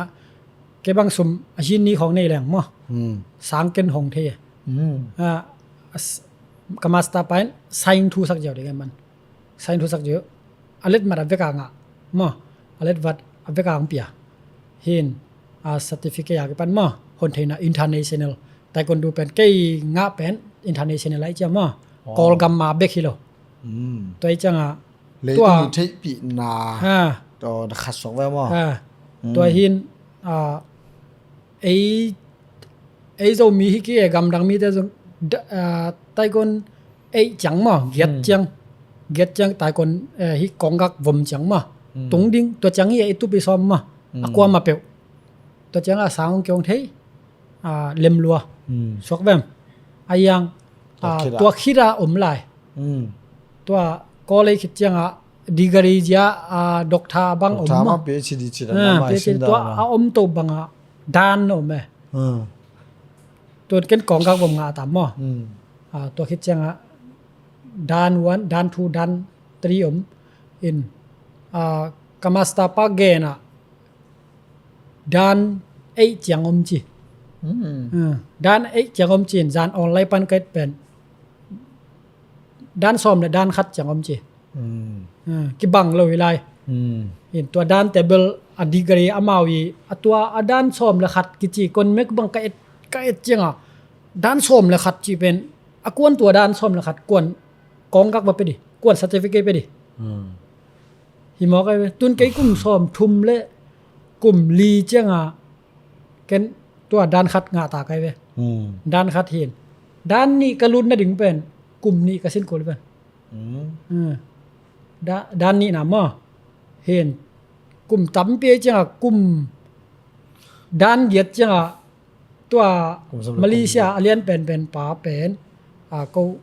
kei bang sum a hin ni khong nei leng maw. Mm. Sang ken hong thei. Mm. Ah, as-, ka master pa in sign thu sak ziau ding man. Sign thu sak ziau. A let mat a vek a ngah maw. A let vat a vek a ang pia. Hin, a certificate a kipan maw. Hon theina international. Taekwondo pen kei ngah pen international lai cia maw. Oh. Kawlgam ma bek hi lo. Mm. Tua i ciang a. Leitung tua i theihpihna. Ha. Tua na khat suak ve maw. Ha. Mm. Tua hin, a, ei, ei Zomi hi ki e gamdang mite zong da, a, taekwondo eight ciang maw, giat ciang. Giat ciang taekwondo, eh, hi konggak vom ciang maw. Mm. Tung ding, tua ciang hi e i tup i sawm maw. A kuama peuh. Tua ciang a sang hong kiong thei. A, lemlua. Mm. Suak vem. A yang, a, tua khit a om lai. Mm. Tua college khit ciang a degree zia, a, doctor bang om maw. Doctor maw, PhD ci dan maw, PhD sin tua dan a om to bang a dan om e. Mm. Tuan ken konggak vom ngah tam maw. Mm. A, tua khit ciang a dan one, dan two, dan three om in, a, ka master pa gen a dan eight ciang om ci. Mm. A, dan eight ciang om ci in zan online pan ka et pen dan sawm le dan khat ciang om ci. Mm. A, kibang lo hi lai. Mm. In tua dan table a degree amau i a tua a dan sawm le khat kici kon mek bang ka et, ka et ciang a dan sawm le khat ci pen a kuan tua dan sawm le khat kuan konggak va pe di, kuan certificate pe di. Mm. Hi mawk ai ve. Tun kei kum sawm thum le kum li ciang a ken tua dan khat ngah ta kai ve. Mm. Dan khat hin. Dan nih ka lut nading pen kum nih ka sin kul pen. Mm. Mm. Da, dan nih na maw. Hin. Kum tampi ai ciang a kum dan giat ciang a tua Malaysia a lian penpen pa pen, a, ko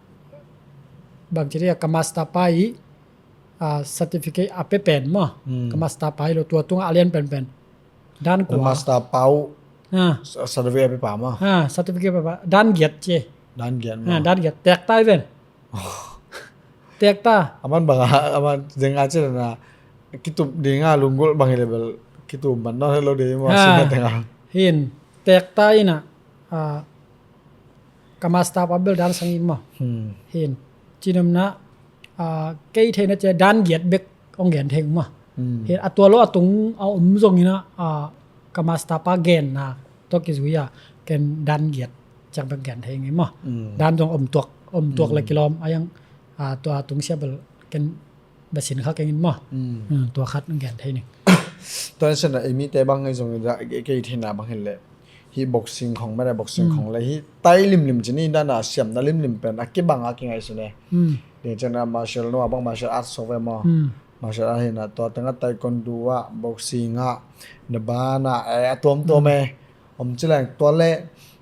bang ci dia ka master pa i, a, certificate a pe pen maw. Hmm. Ka master pa i lo tua tung a lian penpen. Dan kua. Master pa u. Ha. Certificate a pe pa maw. Ha, certificate a pe pa. Dan giat ci. Dan giat maw. Ha, dan giat. Tek tai ven. Tek ta. Aman bang a, aman zeng a cina na kitup ding a lunggulh bang hi le bel kitup man nawn het lo ding maw, ha, sina teng a. Hin, tek ta ina, a, ka master pa bel dan sang in maw. Hmm. Hin, cinom na, a, kei theina cia dan giat bek ong gen theng maw. Hmm. Hin, a tua lo a tung a om zong ina, a, ka master pa gen na tua kizui a ken dan giat ciang bek gen thei ngei maw. Mm. Dan zong om tuak, om tuak le kilawm a yang, a, tua tung sia bel ken bek sin kha keng in maw. Mm. Mm, tua khat gen thei ning. Tua na sen a i mite bang ngei zong da, ke, ke i theina bang hin le hi boxing khong mene, boxing khong le hi tai limlim cini dan a siam na limlim pen a kibang a kingai sune. Mm. Ding ciang a martial no a bang martial arts sok ve maw. Mm. Martial art hi na tua teng a taekwondo a, boxing a, na ban a, eh, a tuamtuam e. Om ci leng tua le,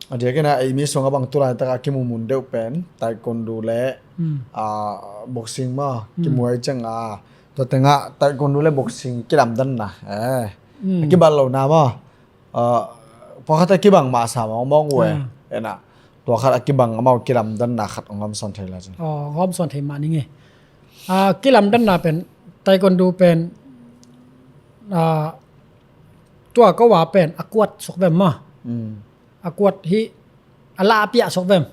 A diakin a, ei mi sungah bang tulaitak a kimumun deuh pen taekwondo le, hmm, ah, boxing maw, hmm, kimu ai ciang a, tua tengah taekwondo le boxing kilamdanna, eh, hmm, a kibang lohna maw? Ah, pawlkhat a kibang masa mawkmawk uh e. Hmm. Ena, tua khat a kibang amau kilamdanna khat hong hawmsawn thei lai cin. Oh, hong hawmsawn thei mah ning e. Ah, kilamdanna pen, taekwondo pen, ah, tua ko a pen a kuat suak vem maw? Hmm. A kuat hi, a lah a piah suak vem?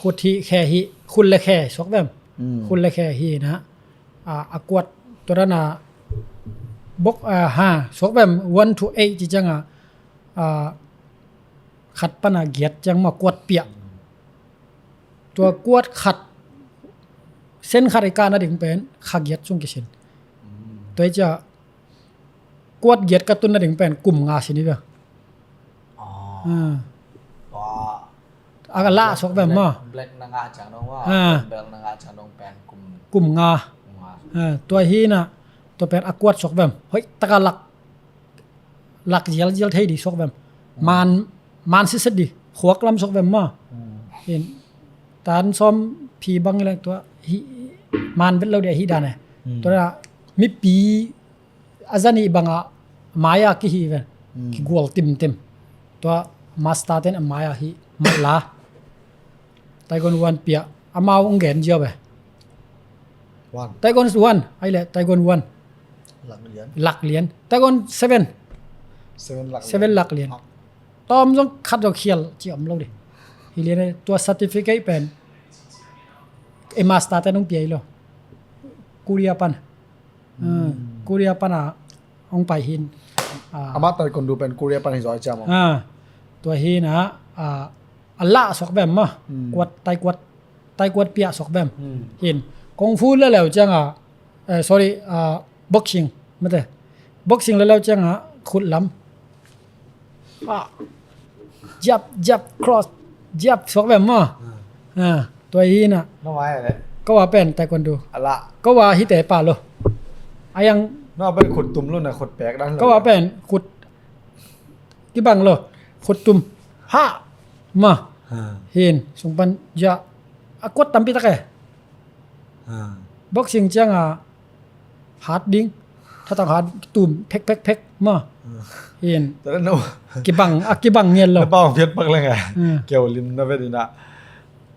Khut hi, khe hi, khut le khe suak vem? Hmm. Khut le khe hi na. Ah, a kuat tua dan a bok, ah, ha, suak vem? One to eight ci ciang a, ah, khat pan a giat ciang maw, kuat piah. Tua kuat khat, sen khat i kah nading pen kha giat sung kisin. Hmm. Tua hi ciang kuat giat ka tun nading pen kum nga sin hi ve. Oh. Ah. Tua a lah suak vem maw? Black na ngah ciang dong maw? Ah. Black belt na ngah ciang dong pen kum, kum nga. Kum nga. Ah, tua hi na, tua pen a kuat suak vem? Hoih taka lak, lak zialzial thei di suak vem? Hmm. Man, man sitset di, khuak lam suak vem maw? Hmm. Hin, tan sawm phi bang i leng tua hi, man vet lo di a hi dan e. Hmm. Tua na, mipi a za nih bangah mai-a kihi ve. Hmm. Kigual timtim. Tua master ten a mai-a hi, mai la. Taekwondo one piah. Amau hong gen zia ve. One. Taekwondo one, ai le, taekwondo one. Lak lian. Lak lian. Taekwondo seven. Seven lak lian. Seven lak lian. Ah. Tawm zong khat zong khial ci om lo di. Hi lian e, tua certificate pen e master ten hong pia hi lo. Korea pan. Hmm. Ah, Korea pan a hong pai hin. Ah. Amah taekwondo pen Korea pan hi zaw ciam. Ah, tua hi na, ah, a lah suak vem maw? Hmm. Kuat, taekuat, taekuat piah suak vem? Hmm. Hin. Kung fu le leu ciang a, eh, sorry, ah, boxing, mate. Boxing le leu ciang a khut lam. Ah. Jab, jab, cross, jab suak vem maw? Ah. Ah, tua hi na. No mai le. Ko a pen taekwondo. A lah. Ko a hi te pa lo. A yang. No pen khut tum lo na, khut pek dan lo. Ko a pen khut kibang lo. Khut tum. Ha. Maw. Ah. Hin, sung pan ya. A kuat tampi tak e. Ah. Boxing ciang a hat ding. Thatang hat tum phek, phek, phek maw. Ah. Hin. Tua na kibang, a kibang ngial lo. Na pau phiat pak leng a. Hmm. Keu lim na vet ina.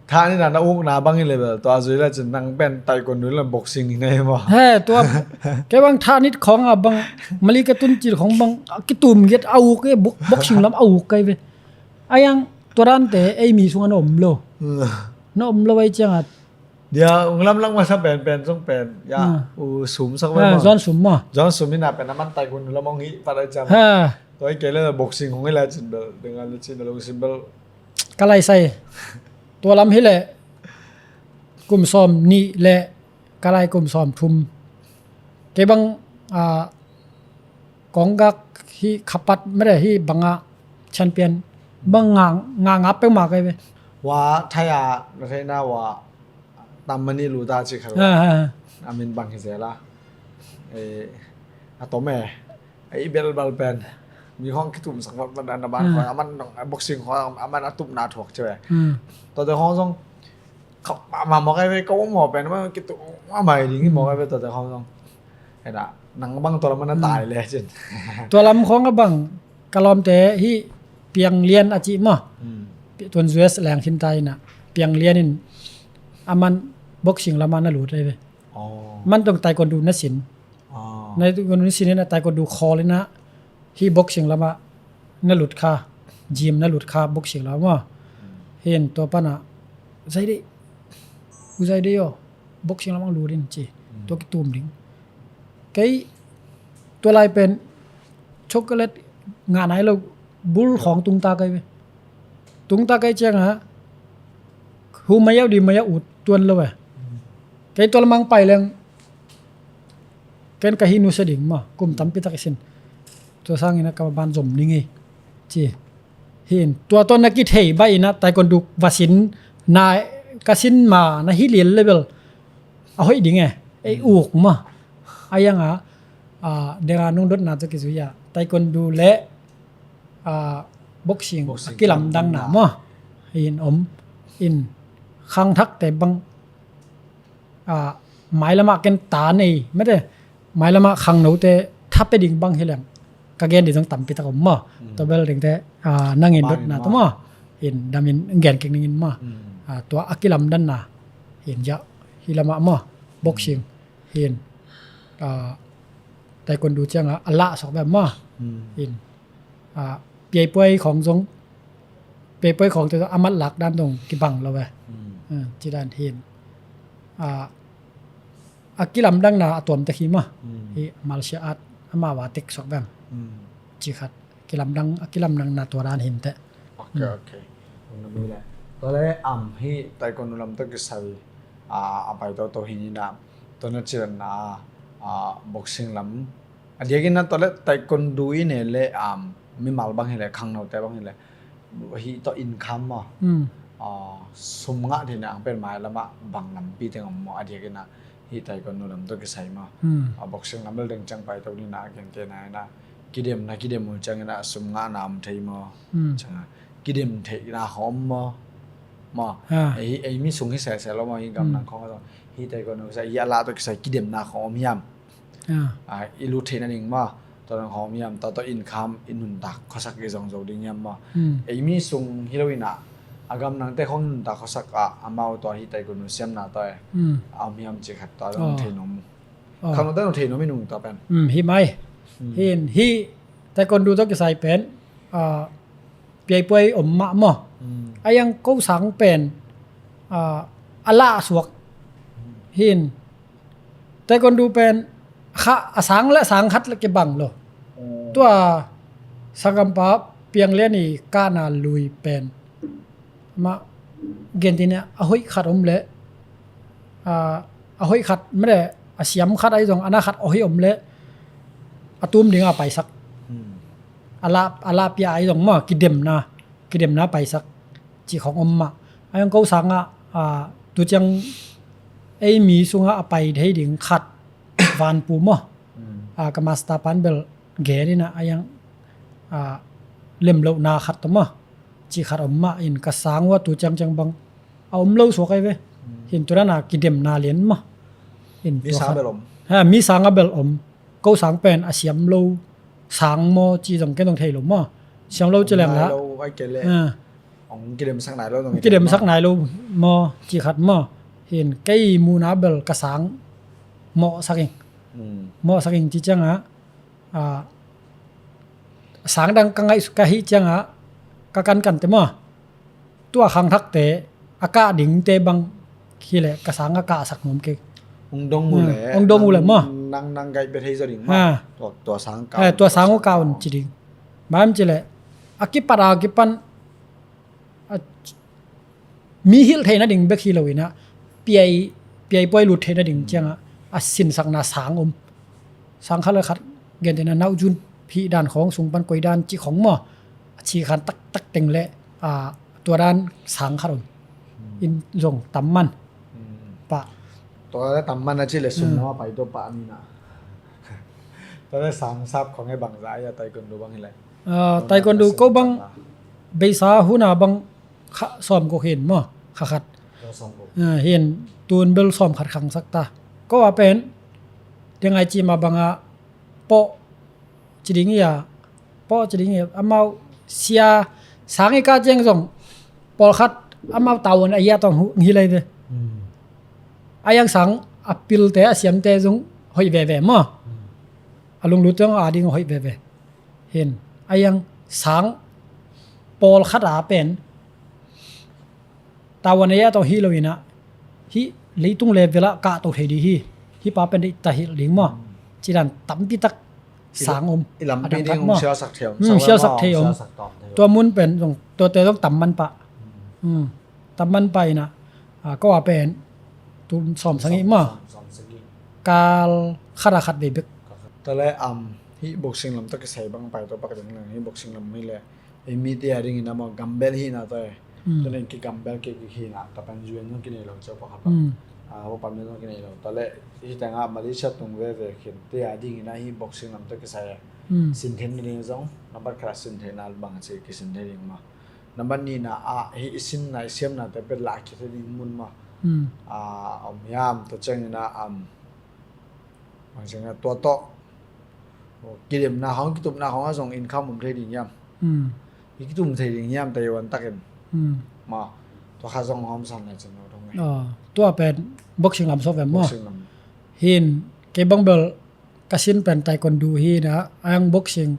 Tha ni na na uk na bang i level. Tua zui la cin nang pen taekwondo le boxing ni na maw. He, tua. Kei bang tha nit khong a bang. Mali ka tun cil khong bang. A kitum giat a uk e, bok-, boxing lam a uk kai ve. A yang tua dan te, ei mi sung a na om lo. Hmm. Na om lo ai ciang a. Dia, ung lamlang masa pen, pen, sung pen. Ya, ah, u sum sak pen maw. John Sum maw. John Sum ina pen, aman taekwondo lam ong hi, pat ai ciang. Ha. Tua i kei le boxing hong hi le cin bel, dengan le cin bel, ung sim bel. Ka lai sai. Tua lam hi le, kum sawm nih le, ka lai kum sawm thum. Kei bang, ah, kong gak hi khapat mede hi banga champion bang nga, nga, nga peuhmah kai ve. Wa thai a, na thai na wa tam mani lu ta ci khat. Ah, ah, ah. A min bang hi zela. Eh, a tom e. A i bel bal pen. Mi hong kitum sak vat vat na ban khong, aman nong, a boxing khong, aman a tup na thuak ci ve. Hmm. Tua te khong zong, khap ma, ma, ma kai ve, ka um mo pen, ma kitum ma mai ding mo kai ve tua te khong zong. Hena, nang bang tua lam na tai le cin. Tua lam khong a bang, ka lawmte hi Piang Lian a ci maw. Hmm. Tuan U S leng khin tai na. Piang Lian in aman boxing lama na lut ai ve. Oh. Man tong taekwondo na sin. Oh. Na taekwondo na sin in a taekwondo khol in a hi boxing lama na lut kha. Gym na lut kha boxing lama. Hmm. Hin tua pana. Zai de. U zai de yo. Boxing lamang lut in ci. Hmm. Tua kitum ding. Kei tua lai pen chocolate ngah nai lo bul khong tung ta kai ve. Tung ta kai ciang a hu maya di maya ut tuan lo ve. Hmm. Kei tua lamang pai leng ken ka hi nusia ding ma kum tampi tak i sin. Tua sangin a ka ban zom ning ei ci. Hin tua tua na kithei ba ina taekwondo va sin na ka sin ma na hi lian level. A hoih ding e, ei uk ma. A yang a, a, denga nung dot na tua kizui a. Taekwondo le, a, boxing a kilamdangna maw, in om in, khangthakte bang, a, mailamah ken ta nei mete, mailamah khangnote tha pia ding bang hi leng ka gen ding zong tampi tak om maw. Tua bel dingte, a, nang in dotna tua maw, in damin gen kik ning in maw. A, tua a kilamdanna in, ya, hi lamah maw, boxing hin, a, taekwondo ciangah a lah suak beh maw. In, a, piaipuai khawng zong, piaipuai khawngte zong a mat lak dan zong kibang lo ve. A, ci dan hin, a, a kilamdanna a tuamtek hi maw. Hi martial art amau a tek suak beh, ci khat, kilamdang, a kilamdanna tua dan hinteh. Ok, ok. Tua le am hi taekwondo lam tawh kisai, a, a pai toto hi ni na, tua na cian na, a, boxing lam a diakin na, tua le taekwondo i ne le, am, mimal bang hi le, khangnote bang hi le, hi tawh income maw, a, sum ngah theihna ang pen mailamah bang lampi teng om maw, a diakin na hi taekwondo lam tawh kisai maw. A, boxing lam bel deng ciang pai to ni na, a gen te na, na kidemna, kidem uh ciangin a sum ngahna om thei maw. Ciangah kidem theihna khawng om maw. Maw, ei, ei mi sung hi sese lo maw, hi gamdang khawng zong, hi taekwondo kisai, hi a lah tawh kisai kidemna khawng om hiam? A, i lut theihna ding maw, tua dang khawng om hiam? Tua tawh income i nuntak khuasak i zong zo ding hiam maw? Ei mi sung hi lo in a, a gamdangte khawng i nuntak khuasak a, amau tua hi taekwondo siamna tawh e, a om hiam ci khat tua zong thei nuam. Khangnote zong thei nuam i nung tua pen. Hi mai. Hin, hi taekwondo tawh kisai pen, a, piaipuai om mah maw. A yang ko sang pen, a, a lah suak. Hin, taekwondo pen kha a sang le sang khat le kibang lo. Tua sanggampa Piang Lian i kahna lui pen mah, gen ding a, a hoih khat om le, a, a hoih khat mete, a siam khat ahi zong, a na khat a hoih om le a tum ding a paisak. A lah, a lah pia ahi zong maw, kidemna, kidemna paisak ci khawng om mah. A yang ko sangah, a, tu ciang ei mi sungah a pai thei ding khat, Vanpu maw. A, ka master pan bel gen in a, a yang, a, lemlohna khat tawh maw, ci khat om mah in, ka sang uh a tu ciangciang bang a om lo suak ahi ve. Hin tu dan a kidemna lian maw. Hin mi tua sang khat bel om. Ha, mi sang a bel om. Ko sang pen a siam lo sang maw ci zong ken zong thei lo maw. Siam lo ci leng la. Nai lo, ai ke le. Ha. Ong kidemsak nai lo zong, kidemsak nai lo maw, ci khat maw. Hin kei muhna bel ka sang mawhsak ing. Mawhsak ing ci ciangah, a, sang dang ka ngaih ka hih ciangah ka kankante maw, tua khangthakte a kah dingte bang hi le ka sang a kahsak nuam kei. Ong dong uh le, ong dong uh le maw, nang, nang gaih bia thei zaw ding maw. Tua, tua sang kah, tua sang uh kah un ci ding. Bang ci le a kipat a kipan, a, mi hilh theihna ding bek hi lo in a, piai, piaipuai lut theihna ding ciangah a sinsakna sang om. Sang khat le khat, gen ding a, nauzun phih dan khawng, sung pan koi dan ci khawng maw, a ci khan taktak teng le, a, tua dan sang khat om. In zong tam man pah. Tua le tam man a ci le sum lam a pai to pah ni na. Tua le sang sap khawng e, bangzah a taekwondo bang hi lai. A, taekwondo ko bang beisa hun a bang kha sawm guk hin maw, kha khat. A, hin tun bel sawm khat khangsak ta. Ko a pen, deng ai ci ma bang a, pawh ci ding hi a, pawh ci ding hi a, amau sia sang i kah ciang zong pawlkhat amau tavuan a ia tawng hi lai ve. A yang sang a pilte a siamte zong hoih veve maw. A lunglut zong a ding hoih veve. Hin, a yang sang pawlkhat a pen tavuan a ia tawng hi lo in a, hih leitung level ah kahto thei ding hi. Hih pa pen deih ta hilh ding maw, ci dan tampi tak sang om. I lampi ding maw, sialsak thei om. Sialsak thei om. Tua mun pen zong, tuate zong tam man pah. Tam man pah in a, a, ko a pen tun sawm sagih maw, kal khat a khat vei bek. Tua le, am, hih boxing lam tawh kisai bang pai to pak ding lang, hih boxing lam hi le ei mite a dingin a maw, gambel hihna tawh e. Tua nen kigambel kik hi na, tua pen zuan zong kinei lo ciau pakhat bang. Ah, ho pam ni zong kinei lo. Tale, hi tengah Malaysia tung veve khin. Te a ding ina hi boxing lam to kisai. Hmm. Sin theih na ding zong, nambat khat a sin theih na bang ci kisin theih ding ma. Nambat ni na a, hi i sin na, i siam na te pet la ki theih ding mun ma. Hmm. Ah, om yam to ceng ina am. Bang ceng na tua to. Kidemna hong, kitupna hong a zong income om thei ding hiam? Hmm. I kitum thei ding hiam Taiwan takin? Hmm. Ma, tua kha zong hong san na cin lo dong e. Ah, tua pen boxing lam sawt vem maw? Boxing lam. Hin, kei bang bel ka sin pen taekwondo hi na, ayang boxing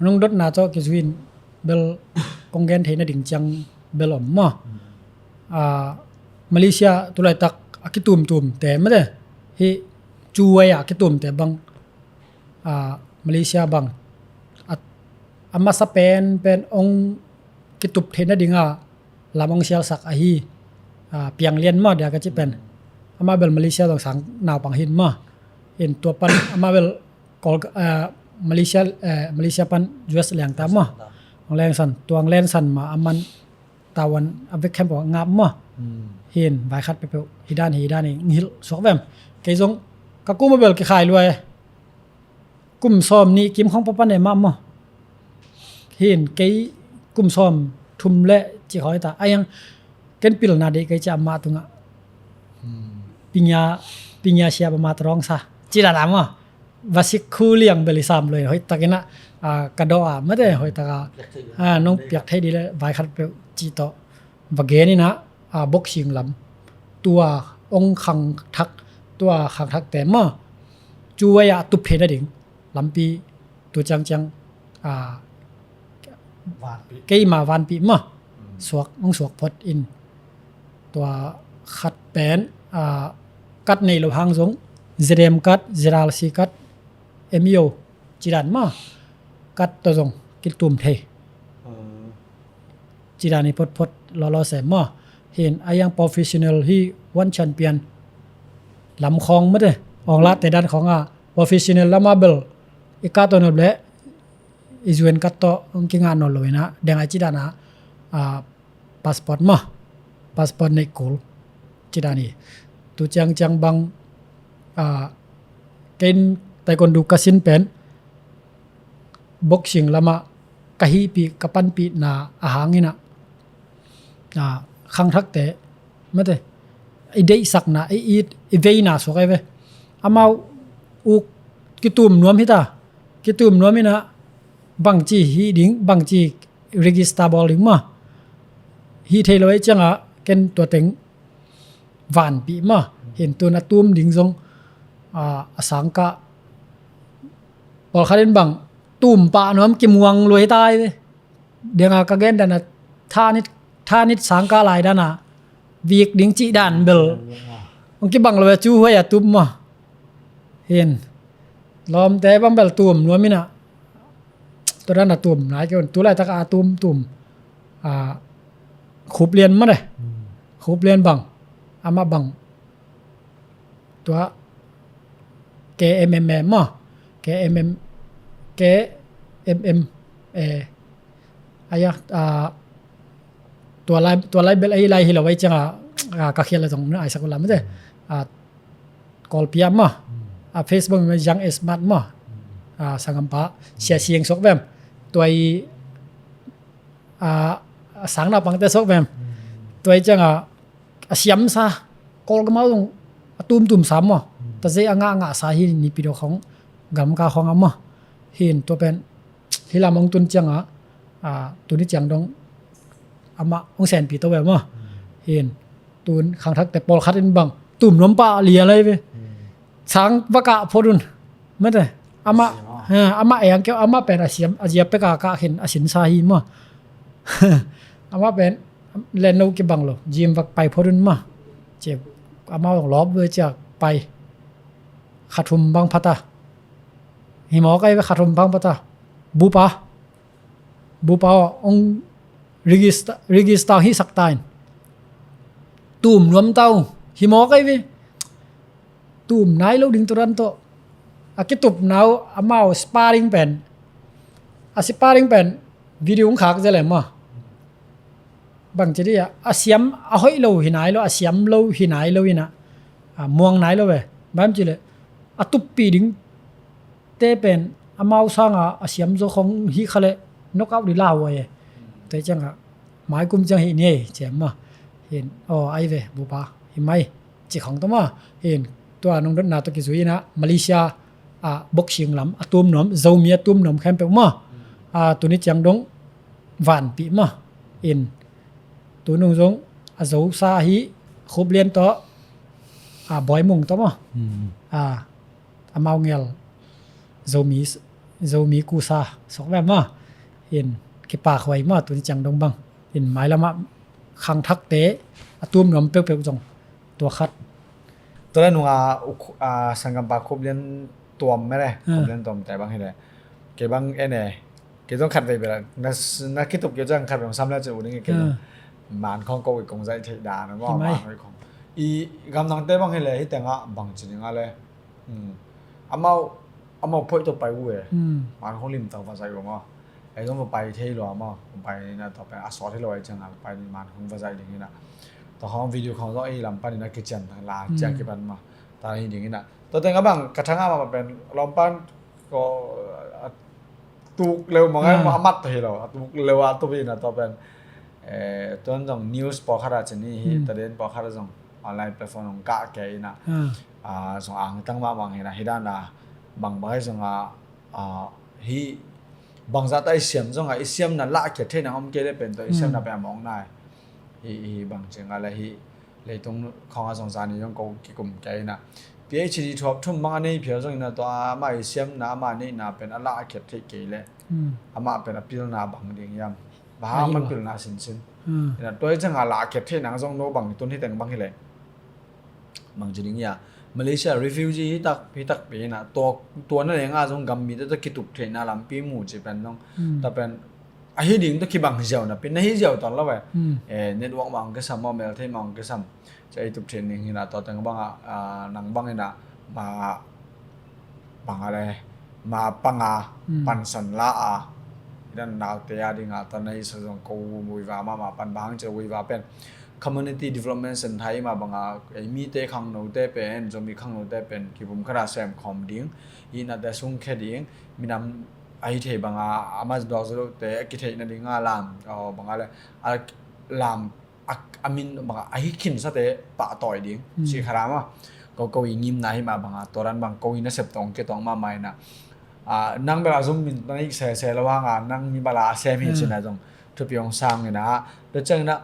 nong dotna tawh kizuin bel kong gen theih na ding ciang bel om maw? Hmm. Ah, Malaysia tulaitak a kitumtum te mate. Hi, cuai a kitum te bang ah, Malaysia bang a, a masa pen pen ong kitup theih na ding a lam ong sialsak ahi, ah, Piang Lian maw dia ka ci pen. Ama bel Malaysia zong sang naupang hin maw. In tua pan ama bel kol, ah, Malaysia, eh, Malaysia pan U S leng ta maw. Ong leng san, tuang leng san ma aman Taiwan a vek khem pawh ngap maw. Hmm. Hin, vai khat peuhpeuh, hi dan hi dan hi, ngilh suak vem. Kei zong, ka kum a bel kikhai lua e. Kum sawm nih kim khong papan e mah maw. Hin, kei kum sawm thum le ci khoi ta. Ayang, ken pilna dei kei ci a mah tungah. Hmm. Pinya, pinya siap a mah tarong sa. Ci dan a maw. Va sik khu liang bel i sam lo in hoih takin ah, ah, ka dawh a mate hoih tak a, ah, nong piak thei dih le vai khat peuh cih tawh va gen in ah, ah, boxing lam tua ong khangthak, tua khangthak te maw, cuai ah tup thei na ding lampi tu ciangciang, ah, vanpih. Keima vanpih maw. Hmm. Suak, ong suak phot in. Tua khat pen, ah, kat nei lo hang zong, Z M kat, Z R C kat, M E O, ci dan maw. Kat tawh zong kitum thei. Hmm. Ci dan hi photphot lawlaw se maw. Hin a yang professional hi one champion lam khawng mate. Ong lah te dan khawng a professional lam a bel i ka tawh nop le i zuen kat tawh ong kingah nawn lo in ah, deng a ci dan a, ah, passport maw, passport neih kul ci dan hi. Tu ciangciang bang, ah, ken taekwondo ka sin pen boxing lam ah ka hihpih, ka panpihna a hang in ah, ah, khangthakte mate, i deihsakna, i it, i veina suak ai ve. Amau uk kitum nuam hi ta, kitum nuam in ah bangci hih ding, bangci register bawl ding maw. Hih thei lo ahih ciangah ken tua teng vanpih maw. Hin tun a tum ding zong, ah, a sangkah pawlkhat in bang tum pah nuam kimuang lua hi ta ai ve. Deng a ka gen dan a thanit, thanit sangkah lai dan a vik ding cih dan bel ong kibang lo ve cu huai a tum maw. Hin lawmte bang bel tum nuam in ah, tua dan a tum nai kei un, tu laitak a tum tum, ah, Khup Lian mate. Hmm. Khup Lian bang, amah bang tua K M M A maw, K M M, K M M A. Aya, ah, tua lai, tua lai bel ei lai hi lo ai ciang a, ah, ka khial a zong na ai sak ula mate. Ah, Kawlpi ah maw. Hmm. Ah, Facebook mi Young Smart maw. Hmm. Ah, sanggampa, Sia Siang suak vem. Tua i, ah, sang naupangte suak vem. Hmm. Tua i ciang a, a siamsa, Kawlgam ah zong a tumtum sa maw. Hmm. Tazei a ngah ngah sa hi nipi dawh khong, gam ka khong a maw. Hin tua pen, hi lam ong tun ciang a, ah, tuni ciang dong, amah ong senpi to ve maw. Hmm. Hin, tun khangthakte pawlkhat in bang tum nuam pah lia lai ve. Hmm. Sang va kah phot un. Mate, amah, siam a, ha, amah eng keu, amah pen a siam, a zia pek a kah khin a sinsa hi maw. Amah pen len no kibang lo, gym va pai phot un maw. Ci, amah ong lawp ve ciak pai. Kha thum bang pha ta. Hi mawk ai ve kha thum bang pha ta. Bupa. Bupa aw, ong register, register hi sak ta in. Tum nuam ta uh, hi mawk ai ve. Tum nai lo ding tua dan tawh. A kitupna uh, amau sparring pen. A sparring pen, video ong khak zel e maw. Bang ci dih a, a siam, a hoih lo hi nai lo, a siam lo hi nai lo in ah. a, muang nai lo ve. Bang hiam cih leh a tuppih ding te pen amau sanga a siam zaw khong hi kha leh knockout ding lauhuai e. Tua hi ciangah mai kum ciang hih ni ei ci a maw. Hin, aw, ai ve bupa, hi mai ci khong tawh maw. Hin, tua nong dotna tawh kizui inah Malaysia, a, boxing lam a tum nuam, Zomi a tum nuam khempeuh maw. A, tuni ciang dong vanpih maw. In, tunung zong a Zosa hi, Khup Lian tawh, a, Bawi Mung tawh maw. A, amau ngel Zomi, Zomi kusa sok ve maw. In, kipak huai maw, tuni ciang dong bang. In, mailamah khangthakte a tum nuam peuhpeuh zong tua khat. Tua le nunga, a, sanggampa Khup Lian Tuam mele, Khup Lian Tuam te bang hi le. Kei bang en e, kei zong khat vei bela, na, na kitup kei zong khat vei sam le ci u ding e kei zong. Man khong ko i kong zaih theih dan maw, man khong i kong. I gamdangte bang hi le, hi tengah bang ci ding a le. Amau, amau phoih tawh pai uh e. Man khong limtak va zaih uh maw. Ei zong va pai thei lua maw. Va pai ni na tawh pen a sawt hi lo ei ciang a va pai ni man khong va zaih ding hi na. Tawh khong video khong zong ei lam pan ni na kician la ciang kipan maw. Ta hi ding hi na. Tawh teng a bang ka thang a ma pen lawm pan ko a tuk leu maw ngai maw a mat hi lo. A tuk leu a tup hi na tawh pen. Tuan zong news pawlkhat a cin hi hi ta den pawlkhat a zong online platform zong kah kei hi na. Zong ang tang mah bang hi na hi dan a bang bang hi zong a, a, hi bangzah ta i siam zong a i siamna lahkhiat theih nang om kei le pen tawh i siamna pen a mawng nai. Hi, hi bang ciang a le hi leitung khong a zong zani zong ko kikum kei hi na. PhD thuap thum bang a nei phial zong hi na tawh amah i siamna amah neihna pen a lahkhiat theih kei le amah pen a pilna bang ding hiam. Bang hang amah pilna sinsin. Hi na tua hi ciang a lahkhiat theih nang zong no bang tun hi teng bang hi le. Bang ci ding hia, Malaysia refugee hi tak, hi takpi hi na, tua, tua na lenga zong gam mite tawh kitup theihna lampi mu ci pen zong, ta pen, a hi ding tawh kibang ziau napi, na hi ziau tawn lo ve. Network mah hong kisam, mawh mel thei mah hong kisam, ci a i tup theih ning hi na, tua teng bang a, nang bang hi na, ma, bang a le, ma panga, pansan la a, i dan naute a ding a, ta na hi sa zong ko vui va mahmah pan bang ci vui va pen, Community Development Centre hi mah banga ei mite khangnote pen, Zomi khangnote pen kivum khata sem khawm ding, ihnate sungkhia ding, minam a hi thei banga a ma dawk zaw lote a kitheih nadinga lam, aw, banga le a lam a, a min banga a hi khinsate pahtawi ding ci khata mah. Ko, ko i ngimna hi mah banga tua dan bang ko i nasep tawng ke tawng mahmah hi na. Nang bela zum min tang ik sese lo hanga nang mi bala a sem hi cina zong thupi hong sang hi na. Tua ciang hi na,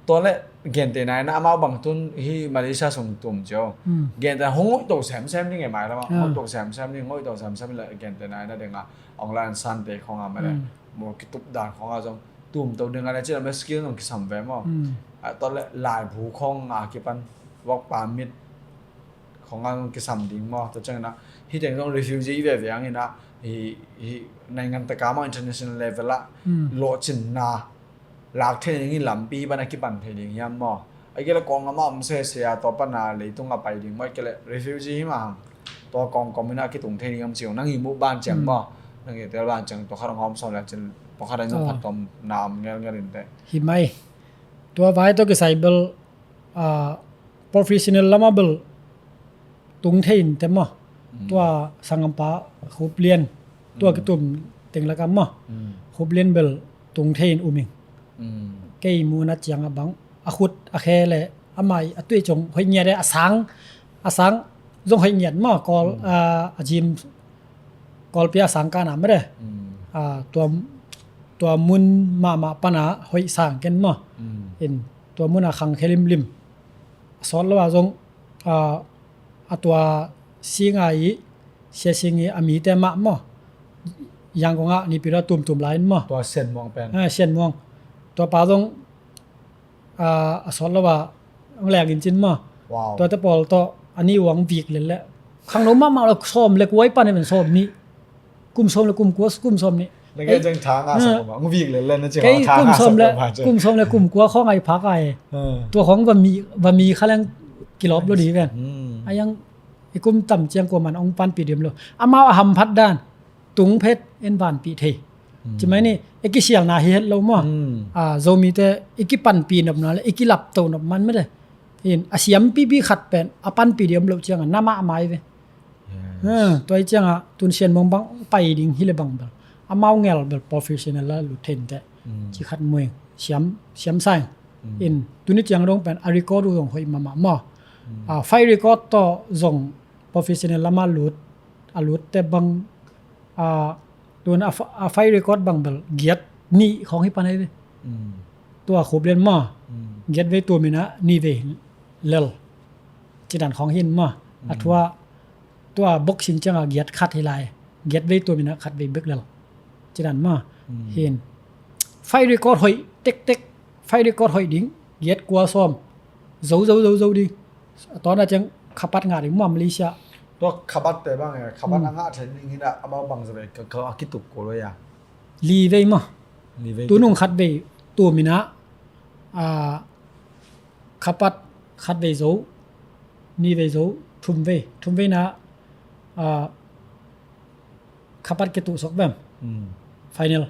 tua le gente nai na amau bang tun hi Malaysia sung tum cio. Gente hong ngoih to semsem ding e mai lama. Ngoih to semsem ding, ngoih to semsem le gente nai na dinga. Ong lan san te khong a ma le. Mo kitup dan khong a zong tum to dinga le cina me skill zong kisam ve mo. Tua le lai bu khong a kipan work permit khong a zong kisam ding mo. Tua ciang hi na, hi teng zong refugee ve ve ang hi na, hi, hi naingan taka mo international level a lawhcinna lak thei ding i lampi hi pan a kipan thei ding hiam maw? A kei le kawng amah om sese a tua pan a leitung a pai ding maw? A kei le refugee hi mah hang tua kawng kawm in a kitung thei ding hiam ci ung nang i muh ban ciang maw? Nang i tel ban ciang tua khat hong hawm sawm le cin tua khat a zong phattuamna om ngelngel in teh. Hi mai. Tua vai tua kisai bel, a, professional lama bel tung thei in te maw? Tua sanggampa Khup Lian tua kitum teng laka maw? Khup Lian bel tung thei in um ing. Kei muna ciang a bang a khut a khe le amai a tui cong hoih ngiat e a sang, a sang zong hoih ngiat maw? Kawl, a, a jim Kawlpi a sang kana mede. A, tua, tua mun mahmah pana hoih sang ken maw? In tua muna khang khe limlim. A sawt lo a zong, a, a tua singa i sia sing i a mite mah maw? Yangon ah nipi ra tumtum lai in maw? Tua Sian Muang pen. A, Sian Muang. Tua pa zong, a, a sawt lo a ang leng in cin maw? Tua te pawl tawh a ni uang vik lel le khang lo mahmah lo sawm le kuai pan in sawm ni. Kum sawm le kum kua, kum sawm ni. Kei kum sawm le kum kua khawng ai phak ai. Tua khawng va mi, va mi kha leng kilawp lo di ven. A yang i kum tam ciang kua man ong panpi dim lo. Amau a hamphat dan tung phet en vanpih thei. Ci mai ni, i kisialna hi het lo maw? A, Zomite i kipanpi nopna le i kilapto nop man mede. Hin, a siampipi khat pen a panpih ding om loh ciangah na mahmah hi ve. Ha, tua hi ciangah tun Sian Mawng bang pai ding hi le bang bel amau ngel bel professional la lut thei inteh. Ci khat mu ing, siam, siam sa ing. In, tuni ciang dong pen a record uh zong hoih mahmah maw. A fight record tawh zong professional lamah lut, a lutte bang, a, tun a fa-, a fight record bang bel giat nih khawng hi pan ahi ve. Tua Khup Lian maw, giat vei tum inah nih vei lel. Ci dan khawng hi in maw. A thua, tua boxing ciangah giat khat hi lai. Giat vei tum inah khat vei bek lel. Ci dan maw. Hi in. Fight record hoih tektek. Fight record hoih ding. Giat kua sawm. Zo, zo, zo, zo ding. A tawn a ciang Khapat ngah ding maw Malaysia. Tua Khapat te bang e, Khapat a ngah thei ding hi inah amau bang za vei ka, ka a kitup ko lo ya. Li vei maw. Li vei. Tunung khat vei tum inah, a, Khapat khat vei zo, nih vei zo, thum vei, thum vei na, a, Khapat kituh sok vem. Final.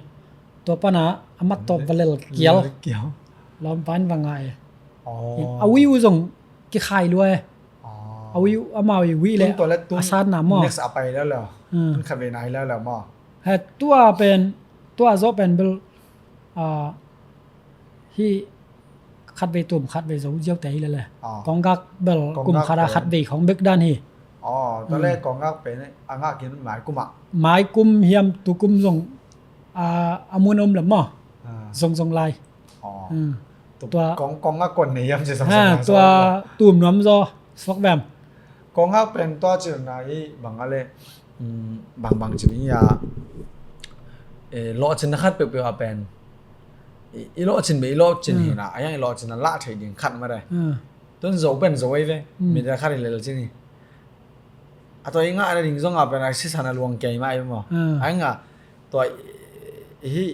Tua pana a mat tawp va lel kial. Lel kial. Lawmpa in va ngah e. A ui uh zong kikhai lua e. A ui uh, amau ui uh le a satna maw. Next a pai lel lel. Tun khat vei nai lel lel maw. He tua pen, tua zawh pen bel, a, hi khat vei tum, khat vei zo ziau te hi lele. Kong Gak bel kum khat a khat vei khawng bek dan hi. Tua le Kong Gak pen a ngah kin mai kum ah. Mai kum hiam tu kum zong, a, a mun om le maw. Zong zong lai. Tua Kong Gak kon ne hiam ci zong zong lai. Tua tum nuam zaw sok vem. Kong Gak pen tua cil na hi bang a le, bang bang cil hi a, lawhcin na khat peuhpeuh a pen. I lawhcin be i lawhcin hi na, a yang i lawhcin na lah thei ding khat ma dai. Tun zo pen zo ei ve, mi da khat i lel cin hi. A tua i ngah na ding zong a pen a sisan a luang kei mah ei maw. A yang a tua i hi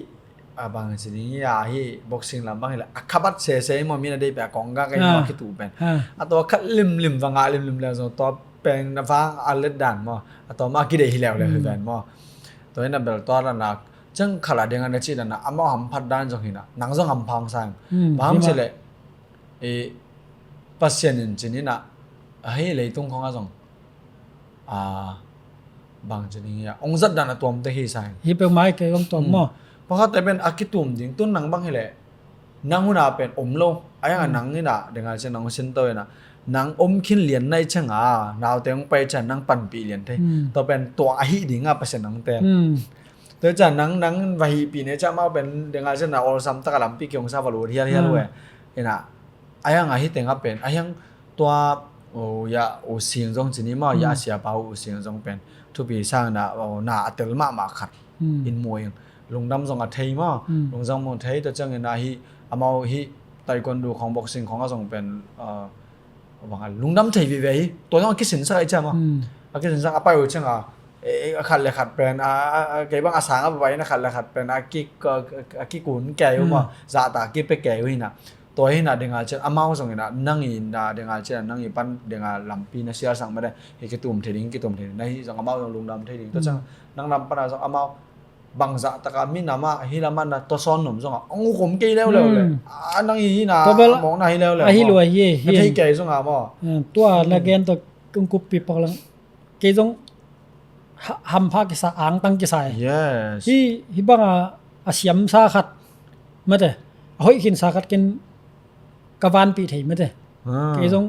a bang ci ding hi a hi boxing lam bang hi le a Khapat sese maw mi na dei pe a Kong Gak ei maw kitu pen. A tua khat limlim va ngah limlim le zong tua pen na vang a let dan maw. A tua ma kidei hi leuleu hi ven maw. Tua hi na bel tua dan a ciang khat a ding a na ci dan a amau hamphat dan zong hi na nang zong hampha hong sang. Bang ci le i Pasian in cin hi na a hi leitung khong a zong a bang ci ding hi a ong zat dan a tuamte hi sa hi. Hi peuhmah hi kei ong tuam maw. Pakhat te pen a kitum ding tun nang bang hi le nang hun a pen om lo a yang a nang hi na ding a cian nang hun sin to hi na nang om khin lian na i ciang a naute ong pai cian nang panpih lian thei. Tua pen tua a hi ding a Pasian nang te. Tua cian nang nang va hihpih ne cian mau pen ding a cian na olsam tak a lampi kiong sa va lut hial hial uh e. Hi na a yang a hi teng a pen a yang tua ya u sing zong cini maw ya siapa u sing zong pen thupi sang na na a tel mahmah khat in muing lungdam zong a thei maw lungdam zong thei ta ciangin a hi amau hi taekwondo khong boxing khong a zong pen lungdam thei vive hi tua zong a kisinsak a i ciam maw a kisinsak a pai u ciang a khat le khat pen a kei bang a sang a pai na khat le khat pen a kikun kei u maw zahta kipe kei u hi na. Tua hi na ding a cian amau zong hi na nang i na ding a cian nang i pan ding a lampi na sial sang made hi kitum thei ding kitum thei ding na hi zong amau zong lungdam thei ding tua ciang nang lam pan a zong amau bangzah taka minam ah hi lam ah na tua sawn nom zong a ong ukom kei leuleu le a nang i hi na mawng na hi leuleu a hi lua hi na thei kei zong a maw. Tua na gen tua kung kup pi pak lang kei zong hampha kisa angtang kisa e. Hi banga a siamsa khat mate a hoih khinsa khat ken ka vanpih thei mate. Kei zong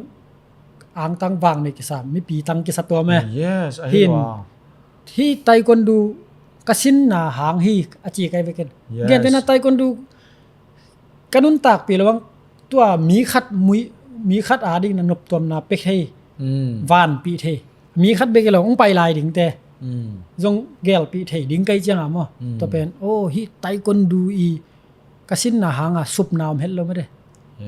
angtang vang nei kisa mipi tang kisa tua me. Hin hi taekwondo ka sinna hang hi a ci kai veken. Gentena taekwondo ka nuntakpih lo ang tua mi khat mui mi khat a ding na noptuamna pek thei vanpih thei mi khat bek lo ong pai lai dingte zong gelpih thei ding kai cianga maw. Tua pen o hi taekwondo i ka sinna hanga supna om het lo mate.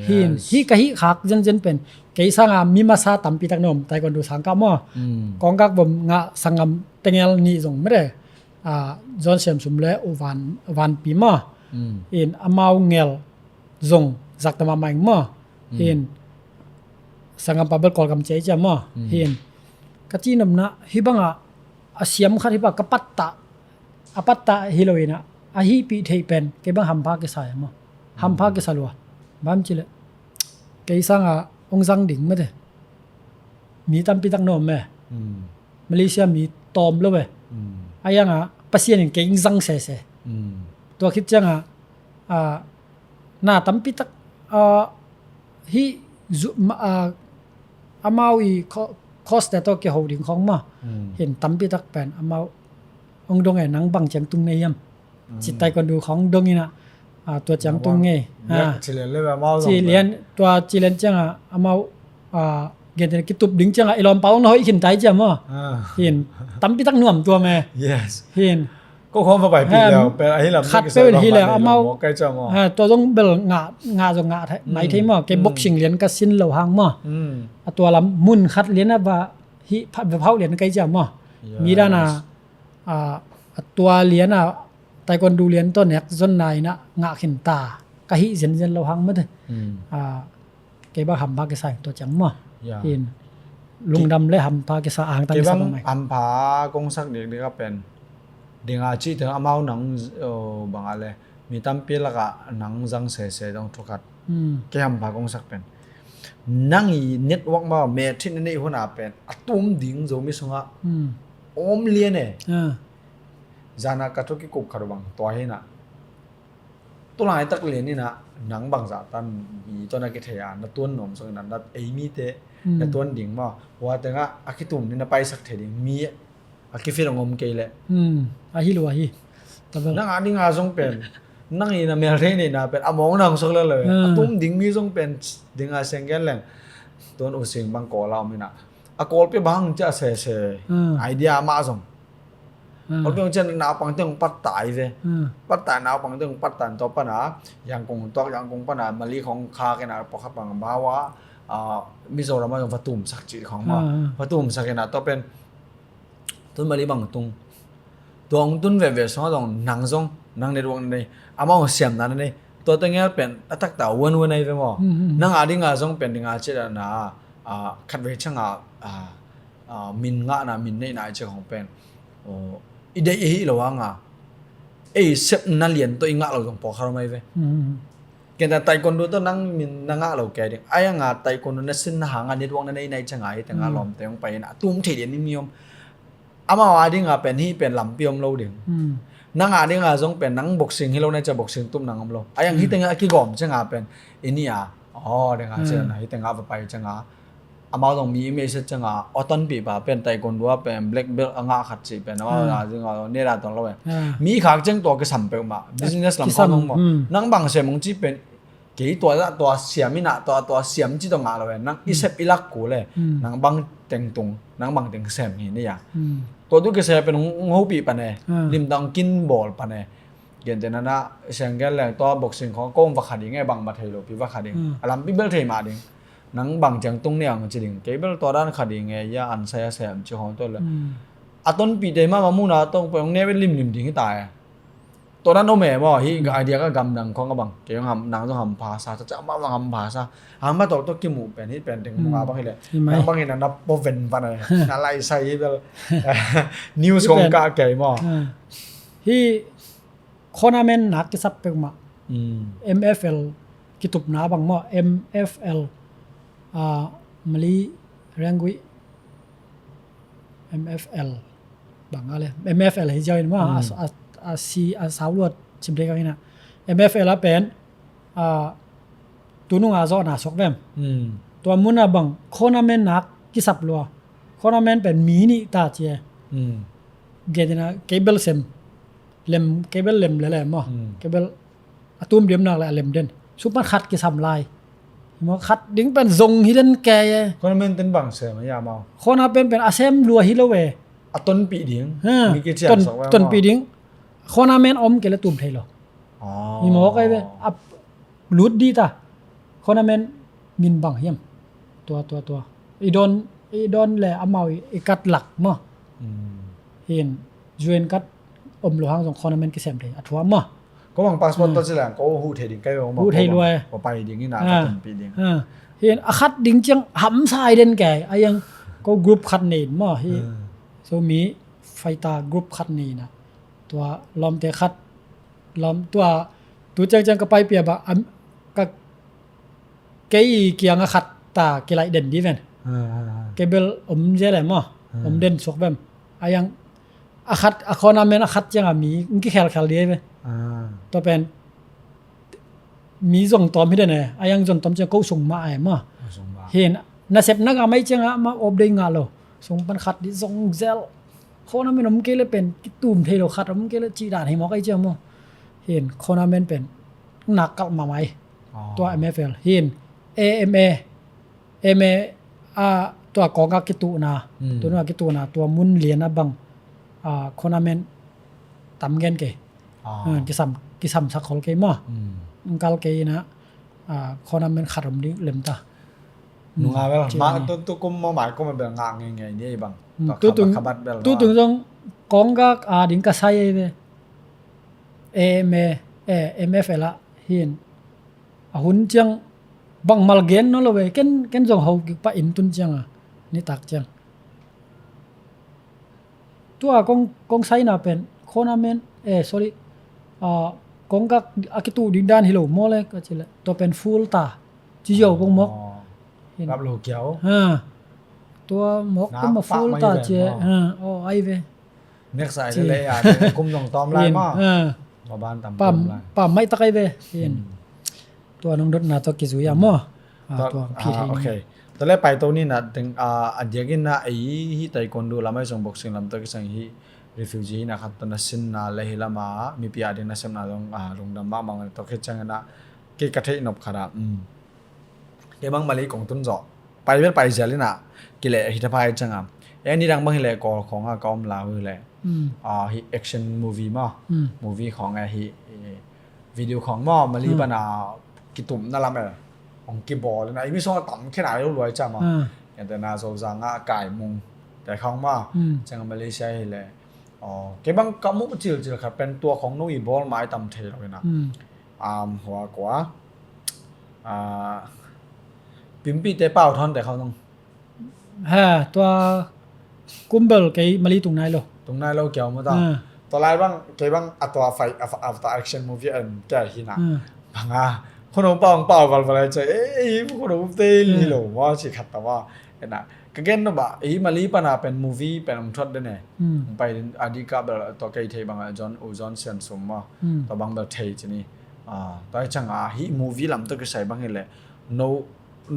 Hin hi ka hi khak zenzen pen kei sanga mi masa tampi tak na om taekwondo sangkah maw. Kongkak vom ngah sangam tengel nih zong mate. John Siam Sum le u Van Pi maw. In amau ngel zong zakta mahmah ing maw. In sanggam pa bel Kawlgam cia i cia maw. In ka cihnopna hi bangah a siam khat hi bang ka pattah a pattah hi lo inah a hihpih theih pen kei bang hampha kisa e maw. Hampha kisa lua bang cileh kei sangah hong zang ding mate. Mi tampi tak nuam e. Mm. Malaysia mi tawm lo e. Mm. A iang a Pasian in kei hong zang sese. Mm. Tua khit ciang a, a, na tampi tak, a, hi zu, ma, a, amau i co-, cost te tawh kiho ding khong ma. Mm. Hin tampi tak pen amau hong dong e, nang bang ciang tung nei hiam. Mm. Ci taekwondo khong dong in a, a, tua ciang tung ngei. Ci lian le amau zong ci lian, tua ci lian ciang a amau, a, gen te kitup ding ciang a i lawm pau hong na hoih khin tai ciang maw. Ah. Hin tampi tak nuam tua me. Yes. Hin ko khong va pai pi leu pen ahi lam khat pe hi leu amau kai ciang maw. Ha, tua zong bel ngah, ngah zong ngah thei, mai thei maw. Kei boxing lian ka sin lo hang maw. Mm. A tua lam mun khat lian a va hi pha, va phauh lian kai ciang maw. Yes. Mi dan a, a, a tua lian a taekwondo lian tawh nek zon na in a ngah khin ta ka hih zenzen lo hang mate. Mm. A, kei bang hampha kisa tua ciang maw. Ya. Hin lungdam le hampha kisa a hang tang kisa bang mai. Hampha kong sak dikdik a pen ding a cih teng amau nang, oh, bang a le mi tampi lak a nang zang sese dong thu khat. Mm. Kei hampha kong sak pen nang i network ma me thin na nei hun a pen a tum ding Zomi sung a om lian e. Ah. Zan a ka thu kikup khat bang tua hi na. Tulai tak lian in a nang bangzah tan mi tawh na kithei a na tuan nuam sung in a na ei mite na tuan ding maw. Hua teng a a kitum ni na paisak thei ding mi a kifit hong om kei leh. Hmm, ahi lo ahi. Tabel. Nang a ding a zong pen nang i na mel thei nei na pen a mawng na hong sok lel lo. A tum ding mi zong pen ding a seng gen leng. Tuan u sing bang kawl a om in a a kawl pi bang cia sese. Hmm. Idea mah zong. Hmm. Ol piong cian naupang teng pat tai ve. Hmm. Pat tai naupang teng pat tan tawh pana Yangon tuak Yangon pana Mali khong kha kena pawkhat pang bawa, a, Mizoram a va tum sak cih khong ma. Hmm. Va tum sak kena tawh pen tun Mali bang tung. Tuang tun veve song a dong nang zong nang network nei. Amau siam na nei. Tua tengel pen a takta wan wan ai ve maw. Hmm, hmm, hmm. Nang a ding a zong pen ding a cih na, a, khat ve chang a, a, a, min ngahna, min neihna i cih khong pen. Aw, i deih i hih lo hang a. Ei sepna lian tawh i ngah lo zong pawlkhat om ai ve. Hmm. Ken ta taekwondo tawh nang min na ngah lo kei ding. Ai hang a taekwondo na sin na hang a network na nei na i chang a hi teng a lawmte hong pai in a tum thei lian i mi om. Amau a ding a pen hih pen lampi om lo ding. Hmm. Nang a ding a zong pen nang boxing hi lo na i chang boxing tup nang om lo. Ai hang hih teng a kigawm chang a pen i ni a. Aw, ding a cih na hih teng a va pai chang a. Amau zong mi i mei set ciang a, aw tonpih pa pen taekwondo a pen black belt a ngah khat cih pen amau na zing a ne da tuan lo e. Mi khak ciang tua kisam peuhmah, business lam khawng zong maw. Nang bang sem hong cih pen kei tua, tua siam in a, tua, tua siam cih tua ngah lo e. Nang i sep i lak kul e. Nang bang teng tung, nang bang teng sem hi ni a. Tua tu kisem pen hong, hong hopih pan e. Limtang kin bawl pan e. Gentehna na siang gen leng tua boxing khawng kong va kha ding e, bang ma thei lo pi va kha ding. A lampi bel thei mah ding. Nang bang ciang tung ni ang ci ding. Kei bel tua dan kha ding e, ia an sai a sem ci hong tua le. A tonpih te ma ma muna tong poi hong ne bel limlim ding hi ta e. Tua dan om e maw, hi idea ka gamdang khong a bang. Kei hong ham, nang zong hampha sa, ca ca ma bang hampha sa. Hampha tawk tawk kimuh pen, hi pen ding munga bang hi le. Nang bang hi na na po ven van e. Na lai sai hi bel. News khong ka kei maw. Hi Khawnamen nak kisap peuhmah. M F L kitupna bang maw, M F L, ah, Mali Rangui, M F L bang a le, M F L hi ziau in maw, a, a, a si, a sau luat cim dek ang ina. M F L a pen, ah, tunung a zawhna suak vem. Tua mun a bang, khawnamen nak kisap lua. Khawnamen pen mi nih ta cia. Gen ina, kei bel sem. Lem, kei bel lem lele maw. Kei bel a tum diam nak le a lem den. Supan khat kisam lai. Maw khat ding pen zong hi den kei e. Khawnamen ten bang sem a ia maw. Khawnamen pen a sem lua hi lo e. A tonpih ding. Ha, mi kician ton, sok ve maw. Tonpih ding. Khawnamen om kei le tum thei lo. Hi maw kei ve. A lut di ta. Khawnamen min bang hiam. Tua, tua, tua. I don, i don le amau i, i kat lak maw. Hin, U N kat om lo hang zong khawnamen kisem thei. A thua maw. Ko bang passport to ci lang, ko hu thei ding kai maw. Hu thei lua e. Ko pai ding ina, ka tonpih ding. Hin, a khat ding ciang hamsa i den kai. A iang ko group khat nei maw. Hi, so mi fighter group khat nei na. Tua lawmte khat Lam tua, tu ciangciang ka paipih a bang, am, ka, kei kiangah khat ta kilaih den di ven. Kei bel om zel e maw. Om den suak vem. A yang a khat a khawna men a khat cianga mi ng kikhelkhel di e ve. Tua pen mi zong tawm hi den e. A yang zong tawm ciang ko sung mah e maw. Hin nasep na ga mai cianga ma op dei ngah lo. Sung pan khat di zong zel. Khawna men om kei le pen kitum thei lo khat om kei le cih dan hi mawk ai ciang maw. Hin khawna men pen nak kalh mahmah hi. Tua M F L hin A M A, M A a tua kawngah kituhna, tua nua kituhna tua mun lian a bang khawna men tam gen kei. Kisam kisam sak khol kei maw. Ng kal kei ina khawna men khat om ding lem ta. Nunga bel ma tu tu kum maw mai kum bel ngah ngei ngei ni bang. Tua tu tung khabat bel tu tung zong kawngah a ding ka sai ei ve. M A M F L a hin a hun ciang bang mal gen no lo ve ken ken zong ho kik pa in tun cianga nitak ciang. Tua kong kong saina pen khawna men eh sorry kawngah a kitu ding dan hi lo maw le ka ci le tua pen full ta ci ziau bong mawk. Rap lo kiau. Tua mawk kum a full ta ci e. Aw ai ve. Next ai le le a kum zong tawm lai maw. Maban tam kum lai. Pam mai tak ai ve. Tua nong dotna tua kizui a maw. Tua phi thei ni. Tua le pai to ni na teng a diakin na ei hi taekwondo lam ai zong boxing lam tua kisang hi refugee hi na khat tua na sinna le hi lama mipi a ding na semna zong lungdam mahmah tua khit ciang na kei ka theih nop khat a. Kei bang Mali kong tun zawh pai bel pai zial ina kileh hi ta phai cianga. Eng ni dang bang hileh Kawl khawngah ka om lau hileh hi action movie maw. Movie khawng e hi video khawng maw Mali pana kitumna lam e hong kibawl ina i mi sawng a tam khena lo luai ca maw. Ente na Zozang a Kaimung te khawng maw. Cianga Malaysia hileh kei bang ka muh cilcil khat pen tua khawng no i bawl mai tam thei lo ina. Hua kua Pimpite Pau Thawn te khawng nong. Ha tua kumbel kei Mali tung nai lo. Tung nai lo kiau mata. Tua lai bang kei bang a tua fai a tua action movie an kia hi na. Banga khono pau pau val val ai chai ei khono te li lo maw ci khat ta maw. Ena ka gen no ba ei Mali pana pen movie pen ong thuat den e. Ong pai din a di ka bel tua kei thei banga John u John Sian Sum maw. Tua bang bel thei ci ni. Tua i changa hi movie lam tua kisai bang hi le no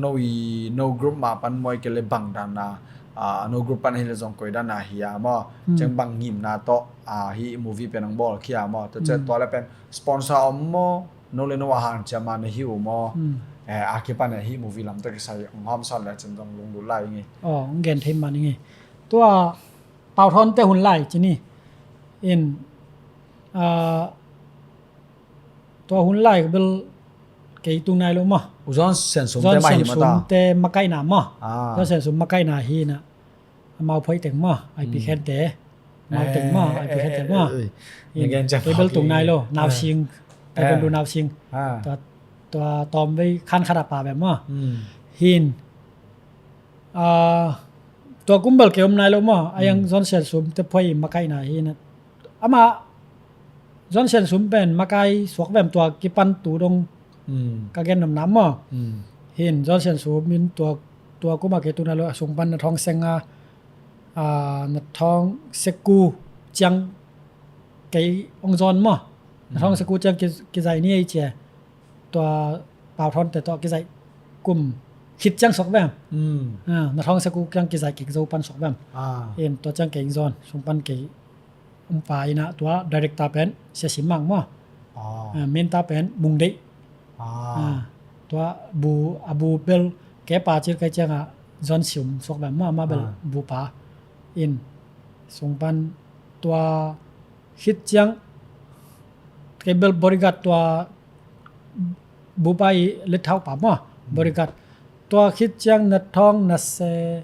no i no group ma pan muai ke le bang dan na no group pan hi le zong koi dan na hi a maw. Cheng bang ngimna tawh hi movie pen ang bawl khia maw tua che tua le pen sponsor om maw. No le no a han chia ma na hi u maw. A kipan hi movie lam tua kisai ang hawm son le chen zong lunglut lai ngi. Aw ang gen thei man ngi. Tua Pau Thawn te hun lai ci ni. In tua hun lai ka bel kei tung nai lo maw. U John Sian Sum te makaihna maw. John Sian Sum makaihna hi na. Amau phoih teng maw I P khen te. Amau teng maw I P khen te maw. Kei bel tung nai lo nau sing. Kei bel du nau sing. Tua tawm vei khan khat a pa bem maw. Hin tua kumbel kei om nai lo maw. A yang John Sian Sum te phoih makaihna hi na. Amah John Sian Sum pen makai suak vem tua kipan tu dong ka gen namnam maw. Hin John Sian Sum in tua tua kuma kei tuna lo a sung pan na thawng senga na thawng seku ciang kei ong John maw. Na thawng seku ciang kizai ni ei cia. Tua Pau Thawn te tua kizai kum khit ciang suak vem. Na thawng seku ciang kizai kei zo pan suak vem. Hin tua ciang kei John sung pan kei umpa ina tua director pen Sia Sim Mang maw. Minta pen Mung Deih. Tua bu a bu bel kei pa cil kai cianga John Sium suak bem maw ma bel bu pa in sung pan tua khit ciang kei bel bodyguard tua bu pa i let thau pa maw bodyguard tua khit ciang na thawng na se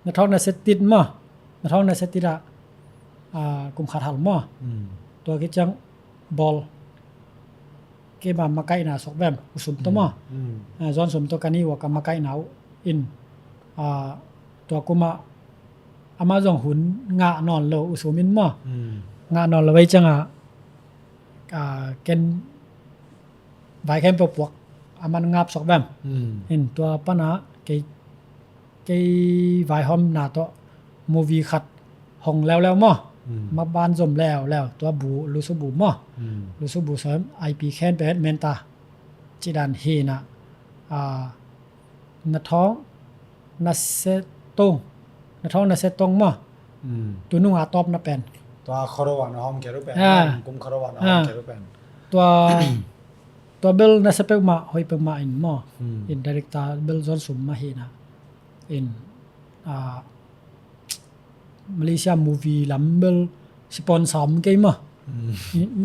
na thawng na se tit maw. Na thawng na se tit a kum khat hal maw. Tua khit ciang bawl kei ma makaihna suak vem u Sum to maw. John Sum to kani ua ka makaihna uh in tua kuma ama zong hun ngah nawn lo u Sum in maw. Ngah nawn lo vei cianga ken vai khem peuh puak a man ngap suak bem. In tua pana kei, kei vaihawmna tawh movie khat hong leuleu maw. Ma ban zom leuleu, tua bu, Lusu bu maw. Lusu bu sawm, I P khen pen Menta cidan hi na, a, na thawng na se tong, na thawng na se tong maw. Tu nunga tawp na pen. Tua khoro a na hawm khe ru pen. Kum khoro a na hawm khe ru pen. Tua, tua bel na se peuhmah, hoih peuhmah in maw. In director bel zon sum mah hi na. In, a, Malaysia movie lam bel sponsor om kei maw.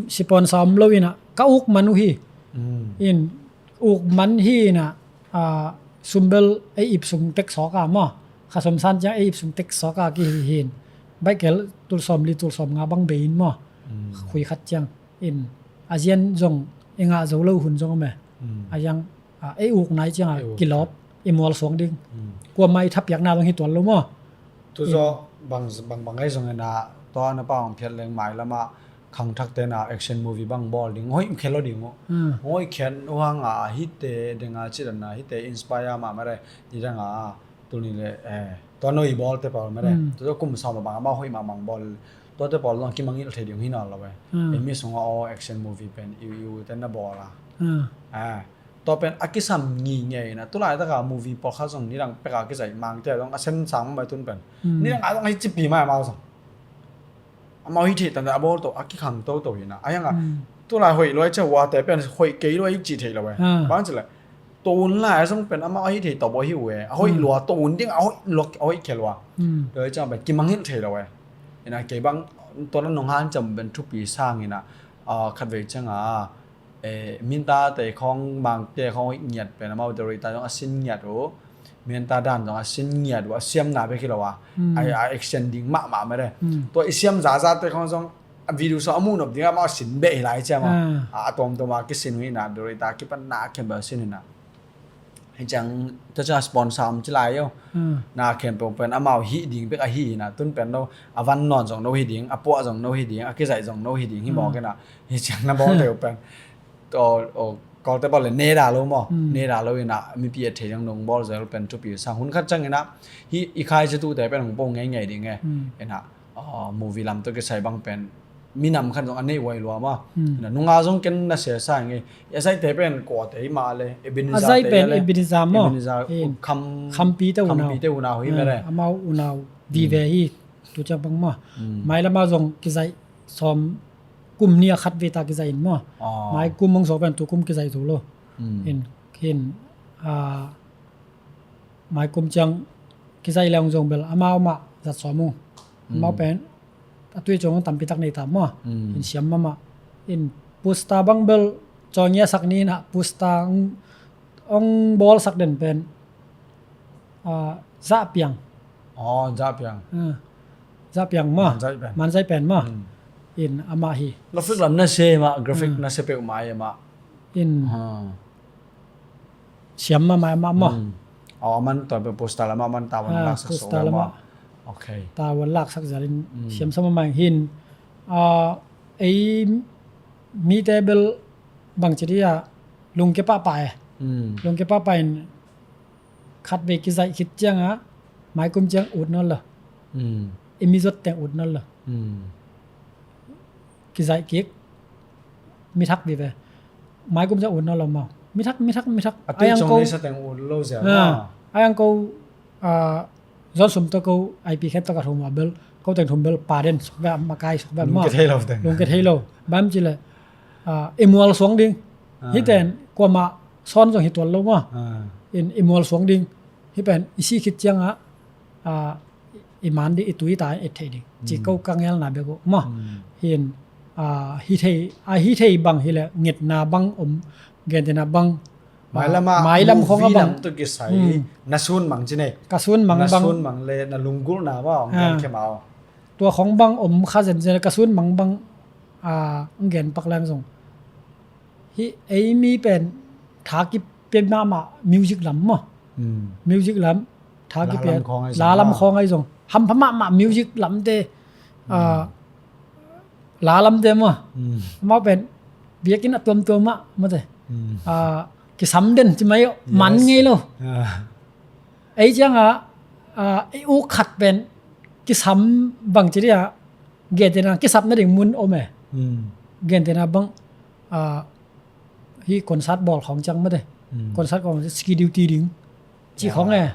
Sponsor om lo in a, ka uk man uh hi. In uk man hi in a, a, sum bel ei ip sung tek sawk a maw. Kha sawm san ciang ei ip sung tek sawk a kihi hi in. Baih kel tul sawm li tul sawm nga bang bei in maw. Khui khat ciang. In a zian zong i ngah zo lo hun zong om e. A yang, a, ei uk nai ciang a kilawp, i mual suang ding. Kuamah i thapiakna zong hi tuan lo maw. Tu zaw bang, bang, bang ei zong ena, tua na pa hong phiat leng mai lamah khangthak tena action movie bang bawl ding. Hoih khen lo ding uh. Hoih khen uh hang a hite ding a cidan a hite inspire mah mah re. Ni dang a Tuni le, eh, tua no i bawl te pawl mede. Tua kum sawm a bang amau hoih mahmah bawl. Tua te pawl zong kimangngilh thei ding hi nawn lo e. Ei mi sungah aw action movie pen i, i u ten na bawl a. Eh, tua pen a kisam ngingei na. Tulai taka movie pawlkhat zong nidang peka kizaih Mangte zong a sem sang mai tun pen. Nidang a zong a hi cipi mai amau zong. Amau hi thei tante a bawl to a kikhang toto hi na. A hiang a, tulai hoih luai cia ua te pen hoih kei luai ci thei lo e. Bang ci le. Tun lai a zong pen amau a hi thei to bo hi ue. A hoih lua tun ding a hoih lua a hoih khel ua. Tua hi ciang pen kimangngilh thei lo e. Ina kei bang tua na nong han ciam pen thupi sang ina, a, khat vei ciang a, e, Minta te khong Mangte khong hoih ngiat pen amau te rui ta zong a sin ngiat uh. Minta dan zong a sin ngiat uh, a siamna bek hi lo a. A, a action ding mahmah mede. Tua i siam zaza te khong zong a video so a muh nop ding amau a sin beh hi lai ciam a. A, a tuamtuam a kisin uh hi na, Dorita kipan na a khempeuh a sin hi na. Hi ciang, tua ciang a sponsor om ci lai uh. Na khempeuh pen amau hih ding bek a hi hi na. Tun pen no, a van nawn zong no hi ding, a puah zong no hi ding, a kizaih zong no hi ding hi mawk hi na. Hi ciang na bawk deuh pen. Aw, aw, Kawlte bawk le neda lo maw? Neda lo ina mipi a thei dang nong bawl zel pen thupi sang hun khat ciang ina hi i khai ci tu te pen hong pong ngei ngei ding e. Ina, aw, movie lam tawh kisai bang pen minam khan zong a nei uai lua maw? Ina nunga zong ken na se sa ngei. A zai te pen kua te i ma le, Ebenezer a zai te pen le. Ebenezer maw? Ebenezer, Khampi te unau. Khampi te unau hi mede. Amau unau vive hi tu ciang bang maw? Mai lama zong kizaih sawm kum nih a khat vei ta kizaih in maw? Mai kum hong zo pen tu kum kizaih zo lo. In, in, a, mai kum ciang kizaih leng zong bel amau mah zat sawm ung. Amau pen a tui cong tampi tak nei ta maw? In siam mahmah. In pusta bang bel cawng ia sak ni na pusta hong, hong bawl sak den pen, a, Zahpiang. Aw, Zahpiang. Zahpiang mah. Manzai pen. Manzai pen mah. In amah hi. Graphic lam na se mah, graphic na se peuh mai mah. In siam mahmah amah mah. Aw, aman tua peuh poster lamah aman tavuan laksak so lamah. Okay. Tavuan laksak zalin siam sa mahmah hin. A, ei mite bel bang ci dia lungke pahpah e. Lungke pahpah in khat vei kizaih khit ciangah maikum ciang ut nawn lo. I mi zot teng ut nawn lo. Kizaih kik mithak vive. Maikum ciang ut nawn lo mau. Mithak, mithak, mithak. A tui cong nei sa teng ut lo zia. Ayang ko, a, zon sum to ko I P khen to ka thum a bel ko teng thum bel pa den sok ve, makai sok ve ma. Lungke thei lo teng. Lungke thei lo. Bam ci le, a, i mual suang ding. Hiten kuama son zong hi tuan lo ma. In i mual suang ding. Hi pen i si khit ciangah, a, i man ding, i tui ta in et thei ding. Ci ko ka ngelna bek uh ma. Hin, a, hi thei, a, hi thei bang hi le ngetna bang om, gentena bang, mailam khong a bang to kisai na sun mang ci nei. Ka sun mang bang. Na sun mang le na lunggulhna bang om gen khe mau. Tua khong bang om kha zenzen ka sun mang bang, a, gen pak lang zong. Hi ei mi pen tha kipian mahmah music lam maw. Music lam tha kipian. La lam khawng ahi zong hampha mahmah music lamte, a, la lamte maw. Amau pen biakinn a tuamtuam mah mate. A, kisam den ci mai man ngei lo. Ei ciangah i uk khat pen kisam bang ci dia, gentena kisap nading mun om e. Gentena bang hi concert bawl khawng ciang mate, concert khawng ski duty ding cih khawng e.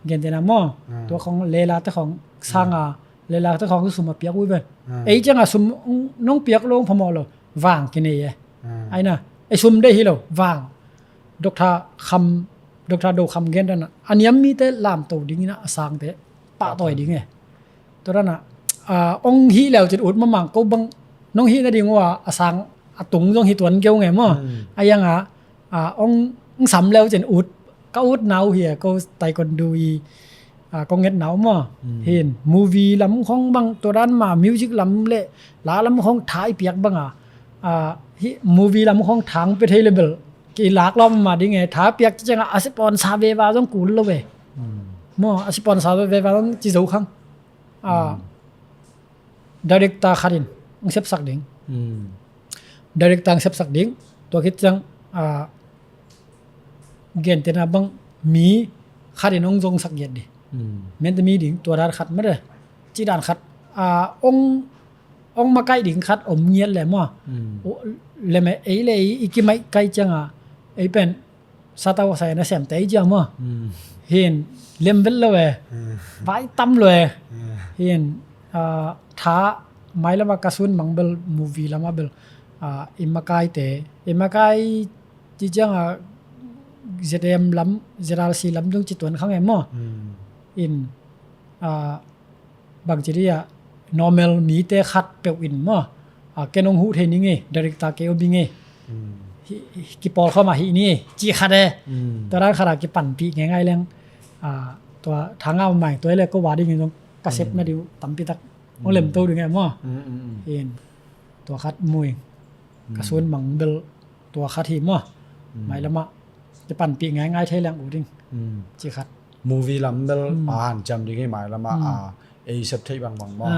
Gentena maw, tua khawng lela te khawng sanga, lela te khawng sum a piak uh ve. Ei cianga sum nong piak lo phamawh lo, vang kinei e. Aina ei sum deih hi lo, vang. Doctor Kham, Doctor Do Kham gentena a niam mite lamto dingina a sangte pahtawi ding e. Tua dana ong hih leu cin ut mamang ko bang nong hih nading uh a sang a tung zong hi tuan keu nge maw. A ianga ong sam leu cin ut, ka ut nau hi e, ko taekwondo i ko nget nau maw. Hin movie lam khong bang tua dan ma music lam le la lam khong tha i piak banga hi movie lam khong thang pe thei le bel ki lak lawm ma ding e, tha piak ci cianga a sponsor veva zong kul lo ve. Maw, a sponsor veva zong ci zo khang. Director khat in ang sepsak ding. Director ang sepsak ding. Tua khit ciang gentena bang mi khat in ong zongsak giat ding. Mente mi ding tua dan khat mate, ci dan khat ong ong makaih ding khat om ngiat le maw. Leme ei le ei i kimaih kaih cianga ei pen satau sai na sem tei ciang maw. Hin lem vet lo e, vai tam lo e. Hin tha mailama ka sun mang bel movie lama bel i makaite, i makai ci cianga Z M lam, Z R C lam dung ci tuan khang e maw. In bang ci dia normal mite khat peuh in maw, ken ong huh thei ni ngei, director kei o bi ngei, kipawl khawma hih ni ngei ci khat e. Tua dan khata kipanpih ngeingai leng tua thanga mai tua le ko wa ding in zong ka sep na diu tampitak ong lemto ding e maw. In tua khat mui ka sun mang bel tua khat hi maw. Mailama kipanpih ngeingai thei leng u ding ci khat. Movie lam bel pa han ciam ding hi mailama ei sep theih bangbang maw.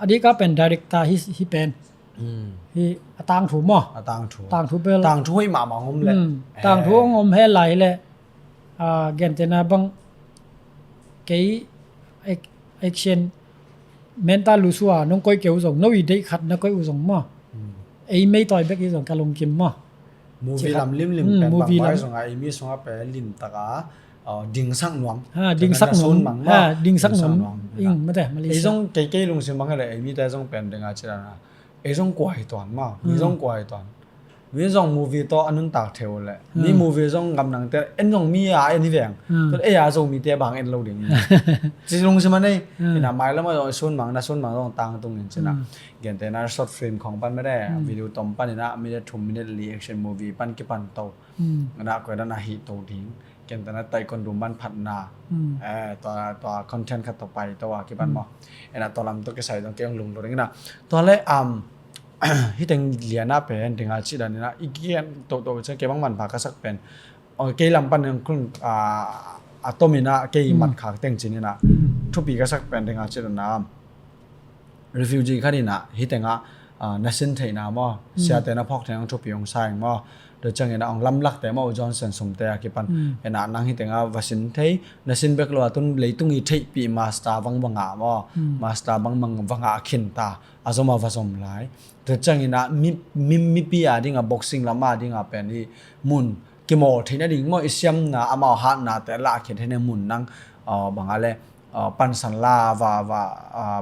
Adika pen director hi pen hi a tangthu maw. A tangthu, tangthu bel tangthu hoih mahmah om le tangthu ong om he lai le gentena bang kei action mental lusua nong koih keu zong no i deih khat na koih u zong maw. Ei meitawi bek i zong ka lungkim maw. Movie lam limlim pen movie lam zong a ei mi sungah pen limtaka dingsak nuam. Dingsak nuam, dingsak nuam. Ing mate Malaysia. Ei zong keikei lungsim bang le ei mite zong pen dinga ci dana ei zong kuai tuan maw, mi zong kuai tuan. Mi zong movie tawh a nuntak theu le mi movie zong gamdangte en zong mi a en hi veng. Tua ei a zo mite bang en lo ding ci lungsim a nei. Ina mailama zong sun mang na sun mang zong tangtung in cina. Gentena short film khong pan mede video tom pan ina minute thum minute li action movie pan kipan to. Ina koidana hih to ding. Gentena taekwondo manphatna tua content khat to pai to a kipan maw. Ina tua lam to kisai zong kei ong lunglo ding ina. Tua le hiteng liana pen dinga ci dan ina i kian toto ciang kei bang manpha ka sak pen kei lam pan nang kun a tom ina kei mat khak teng cin ina thupi ka sak pen dinga ci dan a refugee khat ina hitengah na sin theihna maw, siate na phawk theihna thupi ong sa ing maw. Tua ciangin a ong lamlakte maw, Johnson sumte a kipan ina nang hitengah va sin thei, na sin bek lo a tun leitung i theihpih master bang va ngah maw, master bang bang va ngah khinta a zom a va zom lai. Tua ciangin a mi, mi, mipi a dinga boxing lam a dinga pen i mun kimawl theihna ding maw, i siamna amau hatnate lah khit theihna mun nang banga le pansan la va, va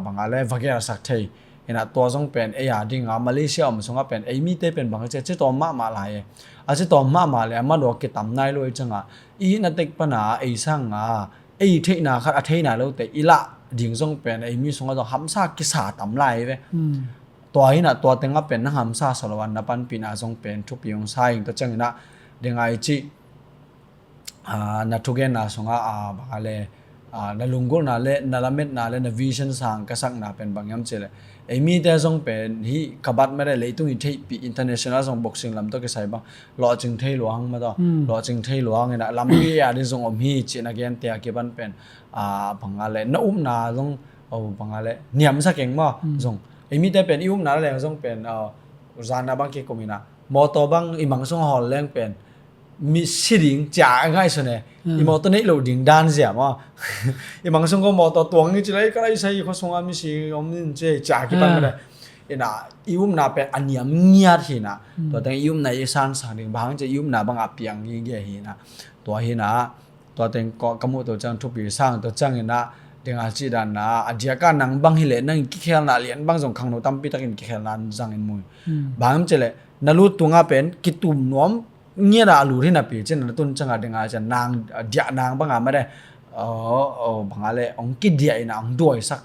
banga le va gelsak thei. Ina tua zong pen ei a dinga Malaysia om sunga pen ei mite pen bang cia ci tawm mahmah lai e. A ci tawm mahmah le a madua kitam nai lo i canga i hihna tek pana ei sanga ei theihna khat a theihna lote i lah ding zong pen ei mi sunga zong hamsa kisa tam lai ve. Tua hina tua tenga pen na hamsa saloan na panpihna zong pen thupi ong sa ing tua ciangina dinga i ci na thugenna sunga banga le na lunggulhna le na lametna le na vision sang ka sakna pen bang hiam cih le ei mite zong pen hih ka bat mede leitung i theihpih international zong boxing lam tawh kisai bang lawhcing thei luang hang mataw, lawhcing thei luang ina lampi a ding zong om hi cih na gente a kiban pen banga le na upna zong banga le niamsa keng maw zong ei mite pen i upna le zong pen zana bang kikum ina mawtaw bang i mang sung hawl leng pen mi si ding cia a ngaihsun e. I mawtaw neih loh ding dan zia maw? I mang sung ko mawtaw tuang i ci lai ka lai sai khuasung a mi si om in ci cia kipan mede. Ina i upna pen a niam ngiat hina. Tua teng i upna i sansak ding bang ci i upna bangah piang gige hina. Tua hina tua teng ka muh tua ciang thupi sang tua ciang ina ding a ci dan na a diaka nang bang hileh nang kikhelna lian bang zong khangno tampi takin kikhelna zang in mui. Bang ci leh na lut tunga pen kitum nuam ngiata a lu hi napi cin na tun canga dinga cian nang diah nang banga made. Banga le ong kidiah ina ong duaisak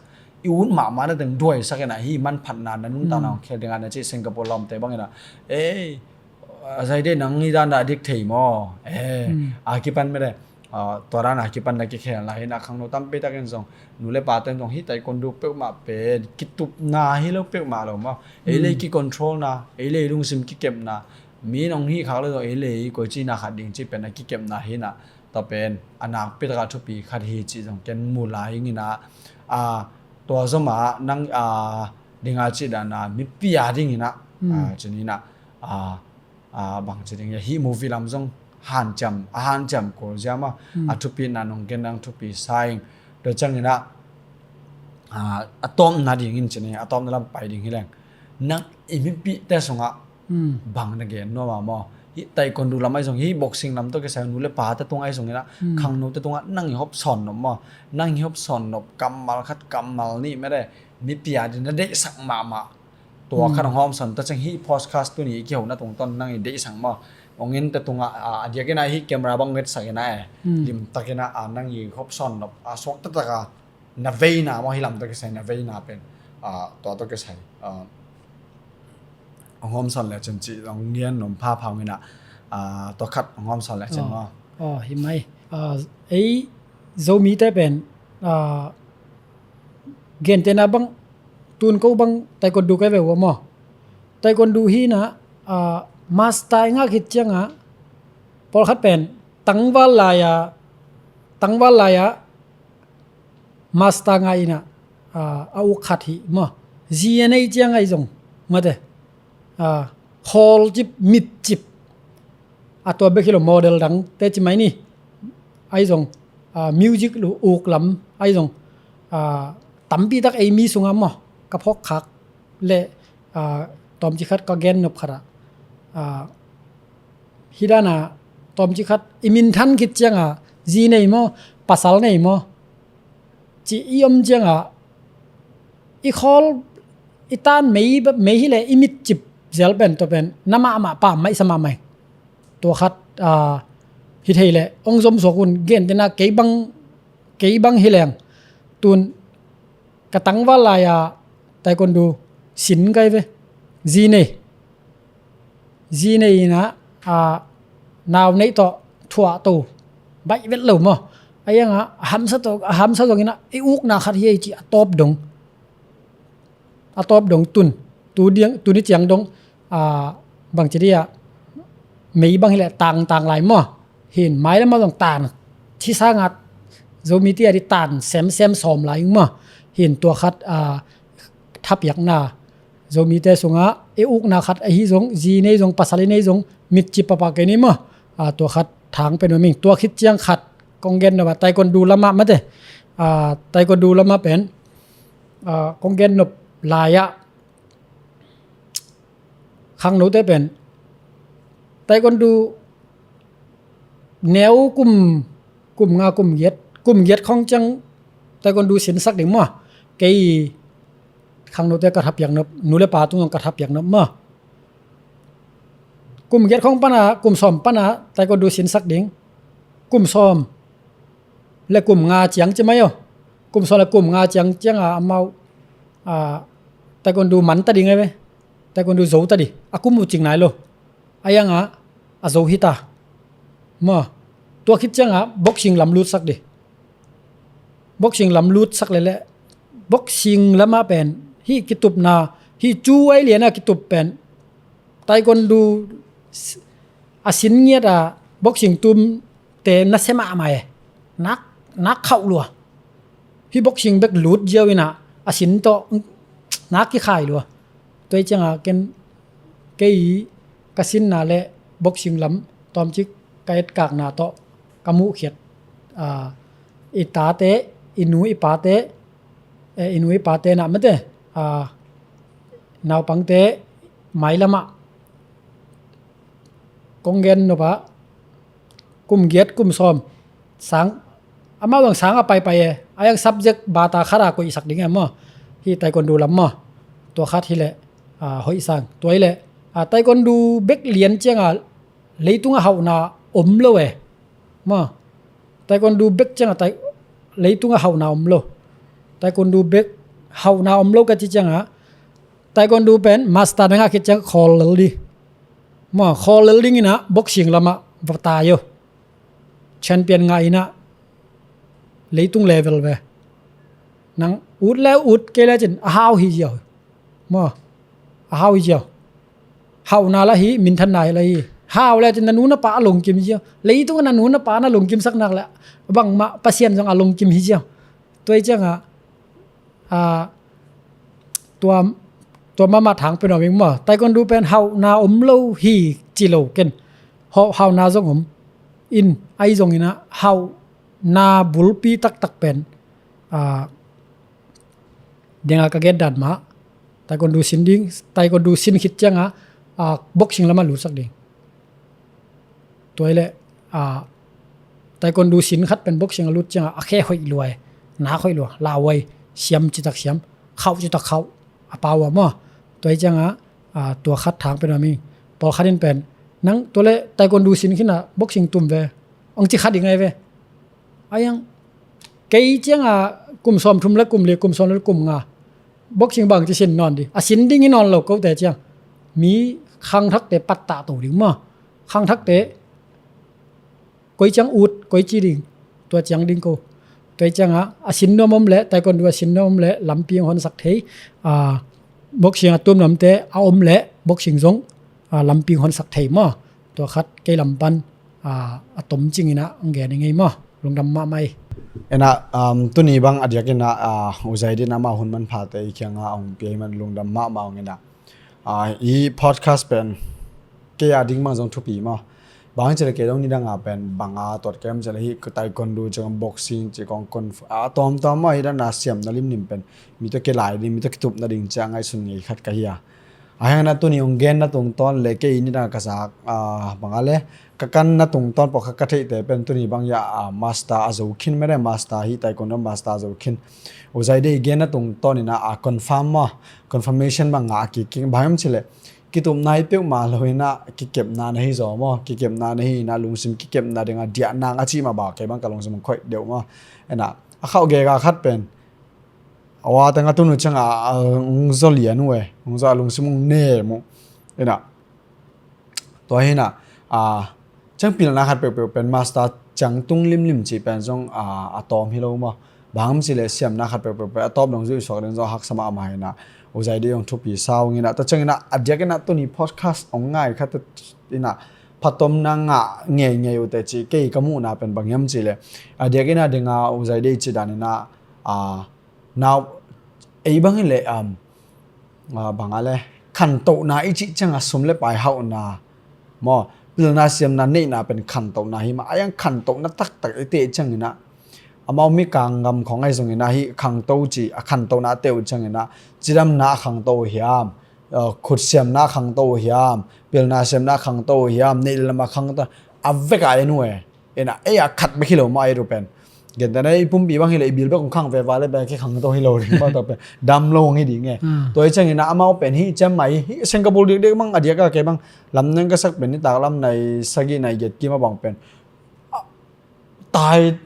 i ut mahmah na teng duaisak ina hi manphatna na nuntakna ong khel dinga na ci Singapore lawmte bang ina ei a zai de nang i dan dah dik thei maw? A kipan mede. Tua dan a kipan na kikhel lai ina khangno tampi takin zong nu le pa ten zong hi taekwondo peuhmah pen kitupna hi lo peuhmah lo maw? Ei le kicontrolna ei le lungsim kikepna mi nong hih khak le zong ei le koi cina khat ding ci pen a kikepna hina. Tua pen a nakpi taka thupi khat hi ci zong ken mu lai ing ina. Tua zoma nang dinga ci dana mipi a ding ina cin ina bang ci ding hi movie lam zong hanciam a hanciam kul ziama a thupina nong ken nang thupi sa ing. Tua ciang ina a tawmna dingin cin a tawmna lam pai ding hileng nang i mipihte sungah bang na gen nuama maw? Hi taekwondo lam ahi zong hi boxing lam tawh kisai nu le pa te tung ahi zong ina khangno te tungah nang i hop sawn nop maw? Nang i hop sawn nop kammal khat kammal nih mede mipi a ding na deihsak mahmah. Tua khat hong hawm sawn ta ciang hi podcast tuni i kihona tungtawn nang i deihsak maw? Ong in ta tungah a diak ina hi camera bang vetsak ina e limtak ina a nang i hop sawn nop a suak tataka na veina maw hi lam tawh kisai na veina pen tua tawh kisai hong hawm sawn le cin ci hong ngian nom phaphau ina tua khat hong hawm sawn le cin maw? Hi mai. Ei Zomite pen gentena bang tun ko bang taekwondo kai ve ua maw? Taekwondo hina master i ngak hit cianga pawlkhat pen tangval laia tangval laia master ngai ina a uk khat hi maw? Zi a nei ciang ahi zong mate khawl cip mit cip a tua bek hi lo model dang te ci mai ni. Ahi zong music uk lam ahi zong tampi tak ei mi sunga maw ka phawk khak le tawmci khat ka gen nop khat ah hi dana tawmci khat i minthan khit cianga zi nei maw pasal nei maw ci i om cianga i khawl i tan mei mei hileh i mit cip zel pen tua pen na mahmah pam maihsa mahmah tua khat hi thei leh ong zom suak un gentena kei bang kei bang hileng tun ka tangval laia taekwondo sin kai ve zi nei zi nei ina nau neih tawh thuah to baih vet lo maw? A ianga a hamsa tawh a hamsa zong ina i ukna khat hi ei ci a tawp dong a tawp dong tun tuni ciang dong bangci dia mei bang hileh tangtang lai maw? Hin mai lamah zong tan thisa ngat Zomite a di tan semsem sawm lai ing maw? Hin tua khat thapiakna Zomite sungah i ukna khat ahi zong zi nei zong pasal i nei zong mitci papa kei ni maw? Tua khat thang pen ming tua khit ciang khat kong gen nop a taekwondo lamah mate taekwondo lamah pen kong gen nop lai-ah khangnote pen taekwondo neu kum kum nga kum giat kum giat khong ciang taekwondo sinsak ding maw? Kei khangnote ka thapiak nop nu le pa tungah ka thapiak nop maw? Kum giat khong pana kum sawm pana taekwondo sinsak ding kum sawm le kum nga ciang ci mai aw. Kum sawm le kum nga ciang cianga amau taekwondo man ta ding e ve. Taekwondo zo ta di a kum uh cing nai lo. A ianga a zo hita maw? Tua khit cianga boxing lam lutsak di. Boxing lam lutsak lele boxing lama pen hi kitupna hi cu ai liana kitup pen taekwondo a sin ngiata boxing tum te na se mahmah e. Nak khauh lua hi boxing bek lut ziau ina a sin tawh nak kikhai lua. Tua i cianga ken kei ka sinna le boxing lam tawmcik ka etkakna tawh ka muhkhiat, ah, i tate, i nu i pate, eh, i nu i pate na mate, ah, naupangte mailamah kong gen nop ah kum giat kum sawm sang, amau ang sang a paipai e, a yang subject bata khat a koihsak ding e maw, hih taekwondo lam maw. Tua khat hileh, ah, hoih sang. Tua hileh, ah, taekwondo bek lian cianga leitung a hauhna om lo e maw. Taekwondo bek cianga tai-, leitung a hauhna om lo. Taekwondo bek hauhna om lo ka ci cianga, taekwondo pen master na ngah khit ciang khawl lel di maw, khawl lel ding inah boxing lamah va tai uh. Champion ngah inah leitung level ve. Nang ut le ut kei le cin a hau hi ziau maw, a hau hi ziau. Hauhna la hi, minthanna hi la hi. Hau le cin na nu na pa a lungkim hi ziau. Leitung na nu na pa na lungkimsak nak le bangmah Pasian zong a lungkim hi ziau. Tua hi cianga, ah, tua, tua mahmah thang pen om ing maw. Taekwondo pen hauhna om lo hi ci lo ken. Hau-, hauhna zong om in, ahi zongin ah hauhna bulpi taktak pen, ah, denga ka gen dan mah, taekwondo sin ding, taekwondo sin khit cianga, ah, boxing lamah lutsak ding. Tua hileh, ah, taekwondo sin khat pen boxing a lut cianga a khe hoih lua e, nak hoih lua, lauhuai siam citak siam, khauh citak khauh, a pau a maw. Tua hi cianga, ah, tua khat thang pen a mi, pawlkhat in pen, nang tua le taekwondo sin khin a boxing tum ve, ong ci khat i ngai ve. A yang kei cianga kum sawm thum le kum li, kum sawm le kum nga boxing bang ci sin nawn di, a sin ding hi nawn lo kote ciang. Mi khangthakte pattah to ding maw. Khangthakte koi ciang ut, koi ci ding, tua ciang ding ko. Tua hi cianga a sin nuam om le, taekwondo a sin nuam om le lampi hong honsak thei. Ah, boxing a tum nuamte a om le boxing zong, ah, lampi hong honsak thei maw. Tua khat kei lam pan, ah, a tom cing inah ang gen i ngei maw. Lungdam mahmah i. Inah, um, tuni bang a diak inah, ah, U Zaidi inah amah hun manphate i kianga hong pia i man lungdam mahmah ong inah. Ah, i podcast pen kei a ding bang zong thupi maw. Bang ci le kei dong nidanga pen banga tuat kem ci le hih taekwondo ciang boxing ci kong kon a tawmtawm maw, hih dana siamna limlim pen mi tawh kilai ding, mi tawh kitup nading ciang ngaihsun ngei khat ka hi a. A hang na tuni hong genna tungtawn le kei nidanga ka zak, ah, banga le ka kanna tungtawn pawh kha ka theihte pen tuni bang ya, ah, master a zo khin mene, master hih taekwondo master a zo khin. U Zaidi i genna tungtawn inah a confirm maw, confirmation bang ngah a kik kik bang hiam ci le kitupna hi peuhmah lo inah kikepna na hi zaw maw, kikepna na hi inah lungsim kikepna dinga diahna a cih mah bang kei bang ka lungsim hong khoih deuh maw. Inah a khauh gega khat pen a wa teng a tun uh cianga, ah, hong zaw lian uh e, hong zaw a lungsim hong nem uh. Inah tua hi inah, ah, ciang pilna khat peuhpeuh pen master ciang tung limlim cih pen zong, ah, a tawm hi lo maw. Bang hiam ci le siamna khat peuhpeuh pen a tawp dong zuih suak ding zong haksa mahmah inah U Zaidi hong thupi sa ung inah. Tua ciang inah a diak inah tuni podcast hong ngai khat inah phatomna ngah ngeingei uh teh ci kei ka muhna pen bang hiam ci le a diak inah dinga U Zaidi ci dan inah, ah, nau, ei bang hileh, um, ah, banga le khantohna i cih cianga sum le pai hauhna maw, pilna siamna neihna pen khantohna hi mah. A yang khantohna taktak i teh ciang inah amau Mikang gam khong ahi zong inah hih khangto cih a khantohna a teh uh ciang inah cidamna a khangto uh hiam, ah, khutsiamna a khangto uh hiam, pilna siamna a khangto uh hiam, neih le lam a khangto, a vek a en uh e. Inah ei a khat bek hi lo mah ei ru pen. Gentehna i pumpi bang hileh i bil bek hong khang veva le pen kikhangto hi lo ding mah tawh pen dam lo hong hi ding e. Hmm. Tua hi ciang inah amau pen hih ciam mai hih Singapore dikdik bang a diak a kei bang lam neng ka sak pen nitak lam nai sagih nai giat kim a bang pen a tai,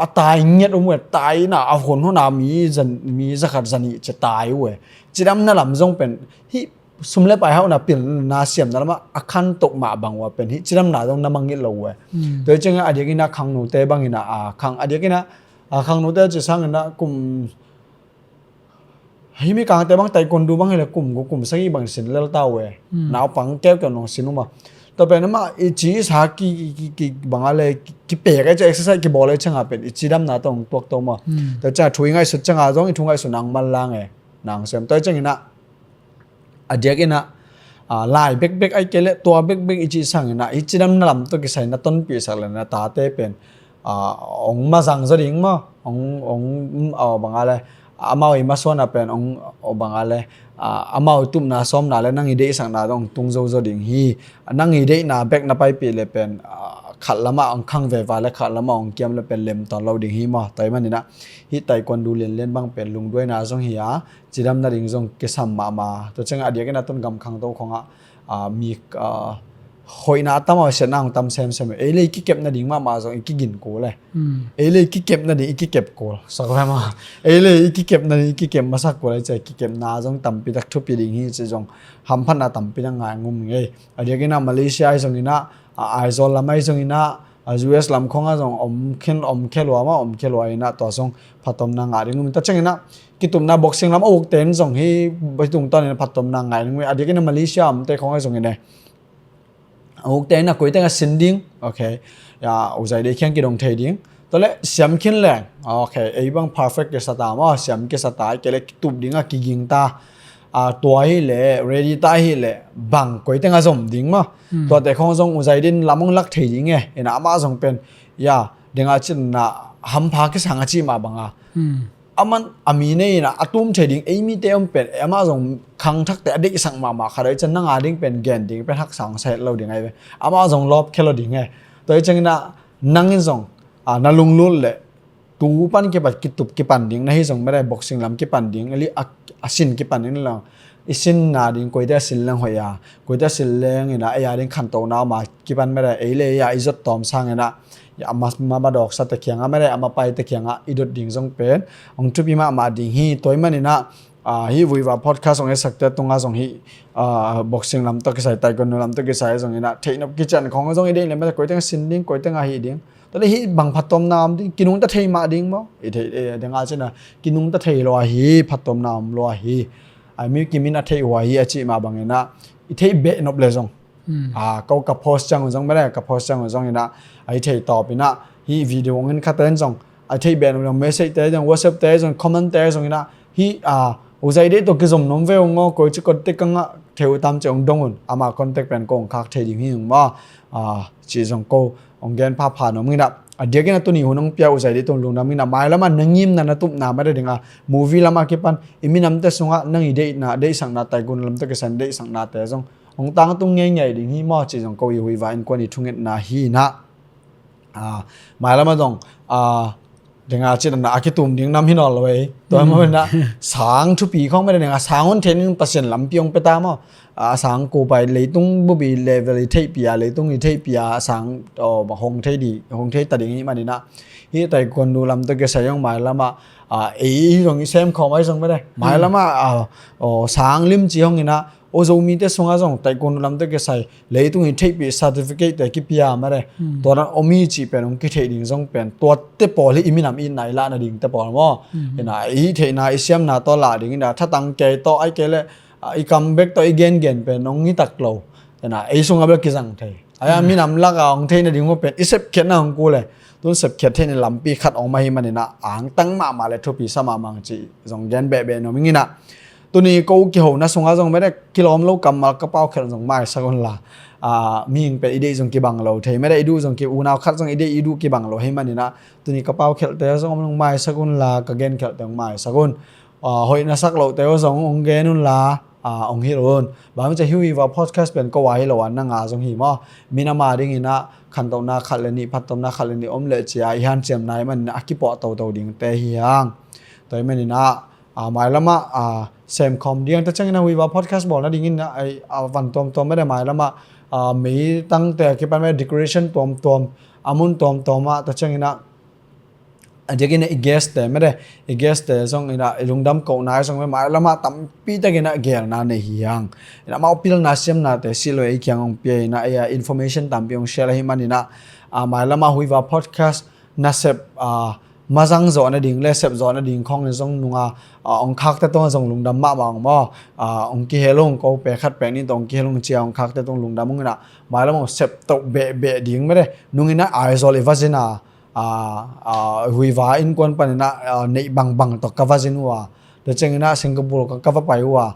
a tai ngiat om uh e, tai inah a hun hona mi zan, mi zakhat zanih ci tai uh e. Cidamna lam zong pen hih sum le pai hauhna pilna siamna lamah a khantoh mah bang uh a pen hih cidamna zong na mangngilh lo uh e. Hmm. Tua hi ciangin a diakin a khangnote bangin a, a khang, a diakin a, a khangnote ci sangin a kum, hih Mikangte bang taekwondo bang hileh kum guk kum sagih bang sin lel ta uh e. Hmm. Naupang keukeu nong sin uh mah. Tua pen amah i ci i sa ki, ki, ki, ki bang a le ki, kipek e ci exercise kibawl e ciangin a pen i cidamna tawh hong tuak to mah. Hmm. Tua ciangin a thu i ngaihsut ciangin a zong i thu ngaihsutna hong manlang e. Nang sem tua hi ciangin a a diakin a, a, lai bekbek ai kei leh tua bekbek i cih sangin ah, i cidamna lam tawh kisai na tonpihsak leh na tate pen, a, ong mazang zaw ding maw, ong, ong, a, bang a le, amau i masuanna pen ong, a, bang a le, a, amau i tupna sawmna le nang i deihsakna dong tung zozo ding hi. Nang i deihna bek na paipih le pen, a, khat lamah ong khang veva le khat lamah ong kiam le pen lem tawn lo ding hi maw. Tua ahih manin ah hih taekwondo lianlian bang pen lungduaina zong hi a, cidam nading zong kisam mahmah. Tua ciang a diakin a tun gam khangto khawngah, a, mi, a, hoihna a tam a, siatna hong tam semsem. Ei le i kikep nading mahmah zong i kigin kul e. Ei le i kikep nading i kikep kul sak ve maw. Ei le i kikep nading i kikep masak kul e, ci a kikepna zong tampi tak thupi ding hi ci zong hamphatna tampi tak ngai ngum ngei. A diakin a Malaysia ahi zongin ah, a, Aizawl lam ahi zongin ah, a, U S lam khawngah zong om khin, om khia lua maw, om khia lua in ah tua zong phattuamna ngah ding ngum. Tua ciangin ah kitupna boxing lam a ukte in zong hih tungtawn in phattuamna ngah ding ngum. A diakin a Malaysia omte khawngah zongin e, a ukte in a koiteng a sin ding, ok, ya, U Zaide kiang kidong thei ding. Tua leh siam khin leng, ok, ei bang perfect kisa ta maw, siam kisa ta, kei leh kitup ding a kiging ta, a, tua hi leh, ready ta hi leh, bang koiteng a zom ding maw. Tuate khawng zong U Zaide in lam ong lak thei ding e, in a amah zong pen, ya, ding a cin na hampha kisang a cih mah bang a. Aman a mi nei in a, a tum thei ding, ei mite om pen, amah zong khangthakte a deihsak mahmah khat a i ciang nang a ding pen gen ding pen haksa ong sa het lo ding ahi ve. Amah zong lawp khia lo ding e. Tua i ciangin ah nang in zong, a, na lunglut leh tu pan kipat kitup kipan ding na hi zong mede, boxing lam kipan ding, a, a sin kipan ding lo. I sinna ding koite a sin leng hoih a, koite a sin leng in a, ei a ding khantohna om a kipan mede, ei le ei a i zot tawm sangin ah, a ma, ma, ma dawksate kiangah mede, a mapaite kiangah i dot ding zong pen ong thupi mahmah ding hi. Tua ahih manin ah, a, hih Vuiva podcast ong etsakte tungah zong hih, a, boxing lam tawh kisai, taekwondo lam tawh kisai zongin ah, theihnop kician khawng zong i deih leh mede, koiteng a sin ding, koiteng a hih ding. Tua leh hih bang phattuamna om ding, kinungta thei mah ding maw. I theih, e, ding a cin a, kinungta thei lua hi, phattuamna om lua hi. A, mi kim in a theih hua hi a cih mah bangin ah, i theih behnop leh zong. A, ko ka post ciang un zong mede, ka post ciang un zongin ah, a i theih tawp in ah, hih video ong en khate in zong, a theih behnop leh zong, message te zong, WhatsApp te zong, comment te zongin ah, hih, a, U Zaide tawh kizom nuam ve ung aw, koici contact ka ngah thei uh tam ci ong dong un, ama contact pen ko ong khak thei ding hi ung maw. A, ci zong ko ong gen phapha nuam ing in ah, a diakin a tuni hun ong pia U Zaide tawh lungdam ing in ah, mailam a na ngimna na tupna mede ding a, movie lam a kipan, i minamte sungah nang i deihna, deihsakna, taekwondo lam tawh kisai deihsaknate zong ong tangtung ngeingei ding hi maw, ci zong ko i Vuiva innkuan i thungetna hi in ah. A, mailam a zong, a, ding a cin a, a kitum ding nam hi nawn lo ei. Tua maw in ah, sang thupi khawng mede ding a, sang hun theih nading Pasian lampi ong pia ta maw. A, sang ko pai leitung bup i level i theihpih a, leitung i theihpih a, sang, aw, hong thei ding, hong thei ta ding ahih manin ah, hih taekwondo lam tawh kisai zong mailam a, a, ei zong i sem khawm ahi zong mede, mailam a, a, aw, sang limci hong in ah, aw, Zomite sungah zong taekwondo lam tawh kisai leitung i theihpih certificate te kipia mede. Tua dan om hi cih pen ong kitheih ding zong pen, tuate pawl hi i minam i nai lah nadingte pawl maw. In ah, i theihna, i siamna tawh lah ding in ah, thatang kei tawh, ai kei leh, a, i kam bek tawh i gengen pen ong hi tak lo. In ah, ei sungah bel kizang thei. Ai a, minam lak a ong theih nading uh pen i sepkhiatna ong kul e. Tun sepkhiat theih nading lampi khat ong mah hi manin ah, angtang mahmah leh thupi sa mahmah ung ci zong gen behbeh nuam ing in ah. Tuni ko kihona sungah zong mede, kilawm lo kammal ka paukhelh zong maisak un la. A, mihing pen i deih zong kibang lo thei mede, i duh zong ki, unau khat zong i deih i duh kibang lo ahih manin ah, tuni ka paukhelhte zong om zong maisak un la, ka genkhelhte zong maisak un. A, hoih na sak lohte uh zong ong gen un la, a, ong hilh un. Bang hang hiam cih leh hih Vuiva podcast pen ko a hi lo a, nang a zong hi maw. Minam a dingin ah khantohna khat le nih, phattuamna khat le nih om leh ci a i hanciamna ahih manin ah, a kipuah toto dingte hi hang. Tua ahih manin ah, a, mailam ah, a, semkhawm ding, tua ciangin ah Vuiva podcast bawl nadingin ah, a, a van tuamtuam mede, mailam ah, a, meitangte a kipan mede, decoration tuamtuam, a mun tuamtuam ah, tua ciangin ah, a diakin ah i guest te mede, i guest te zong in ah, i lungdam kohna zong mede, mailam ah tampi takin ah gelna nei hi hang. In ah amau pilna siamnate sih lo ei kiang ong pia in ah, ei a information tampi ong share ahih manin ah, a, mailam ah Vuiva podcast nasep, a, mazang zawh nading le sep zawh nading khawng in zong nung a, a, ong khakte tungah zong lungdam mahmah ung maw. A, ong kihel ung, ko pek khat pek nih tawh ong kihel ung ci a, ong khakte tung lungdam ung in ah, mailam ong sep toh behbeh ding mede, nung in ah Aizawl i va zin a, a, a, Vuiva innkuan panin ah, a, neih bangbang tawh ka va zin uh a, tua ciangin ah Singapore ka, ka va pai uh a,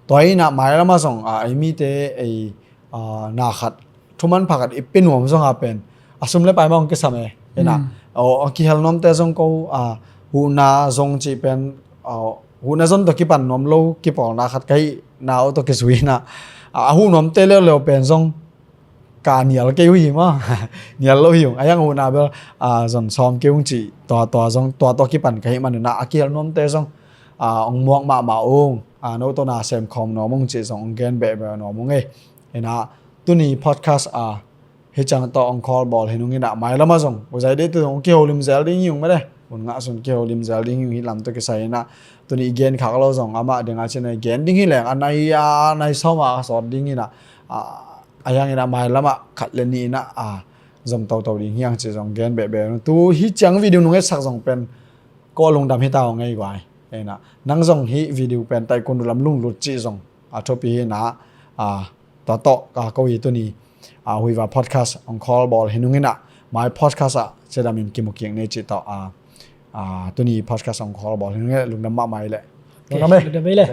Tua inah mailam ah zong a, ei mite ei a, na khat thuman pha khat i pia nuam zong a pen a sum le pai mah hong kisam e. Inah a kihel nuamte zong ko a, huhna zong cih pen a, huhna zon tawh kipan nuam lo kipawlna khat ka hihna uh tawh kizui inah a, a huh nuamte leuleu pen zong ka nial kei uh hi maw? Nial lo hi ung. A hiang huhna bel a, zon sawm kei ung cih tua tua zong tua tua kipan ka hih maninah a kihel nuamte zong a, hong muak mahmah ung. A, no tawh na semkhawm nuam ung cih zong hong gen behbeh nuam ung ei. Inah tuni podcast a, hih ciang tawh hong call bawl hi nung inah mailam ah zong u Zaidi tawh zong hong kiholim zel ding hi ung mede. Hun ngah sun kiholim zel ding hi ung hih lam tawh kisai inah tuni i gen khak lo zong amah dingah cin a i gen ding hi leng a nai a nai sawm a sawt ding inah a, a hiang inah mailam ah khat le nih inah a, zom toto ding hiang cih zong gen behbeh nung. Tu hih ciang video nung etsak zong pen ko lungdam hi ta ung ei guai. Inah nang zong hih video pen taikun dulam lunglut cih zong a thupi hi inah a, tua tawh a, ko hi tuni a, Huiva podcast hong call bawl hi nung inah mai podcast ah cidamin kimu kik ni cih tawh a, a, tuni podcast hong call bawl hi nung inah lungdam mahmah ei leh. Lungdam ei. Lungdam ei leh.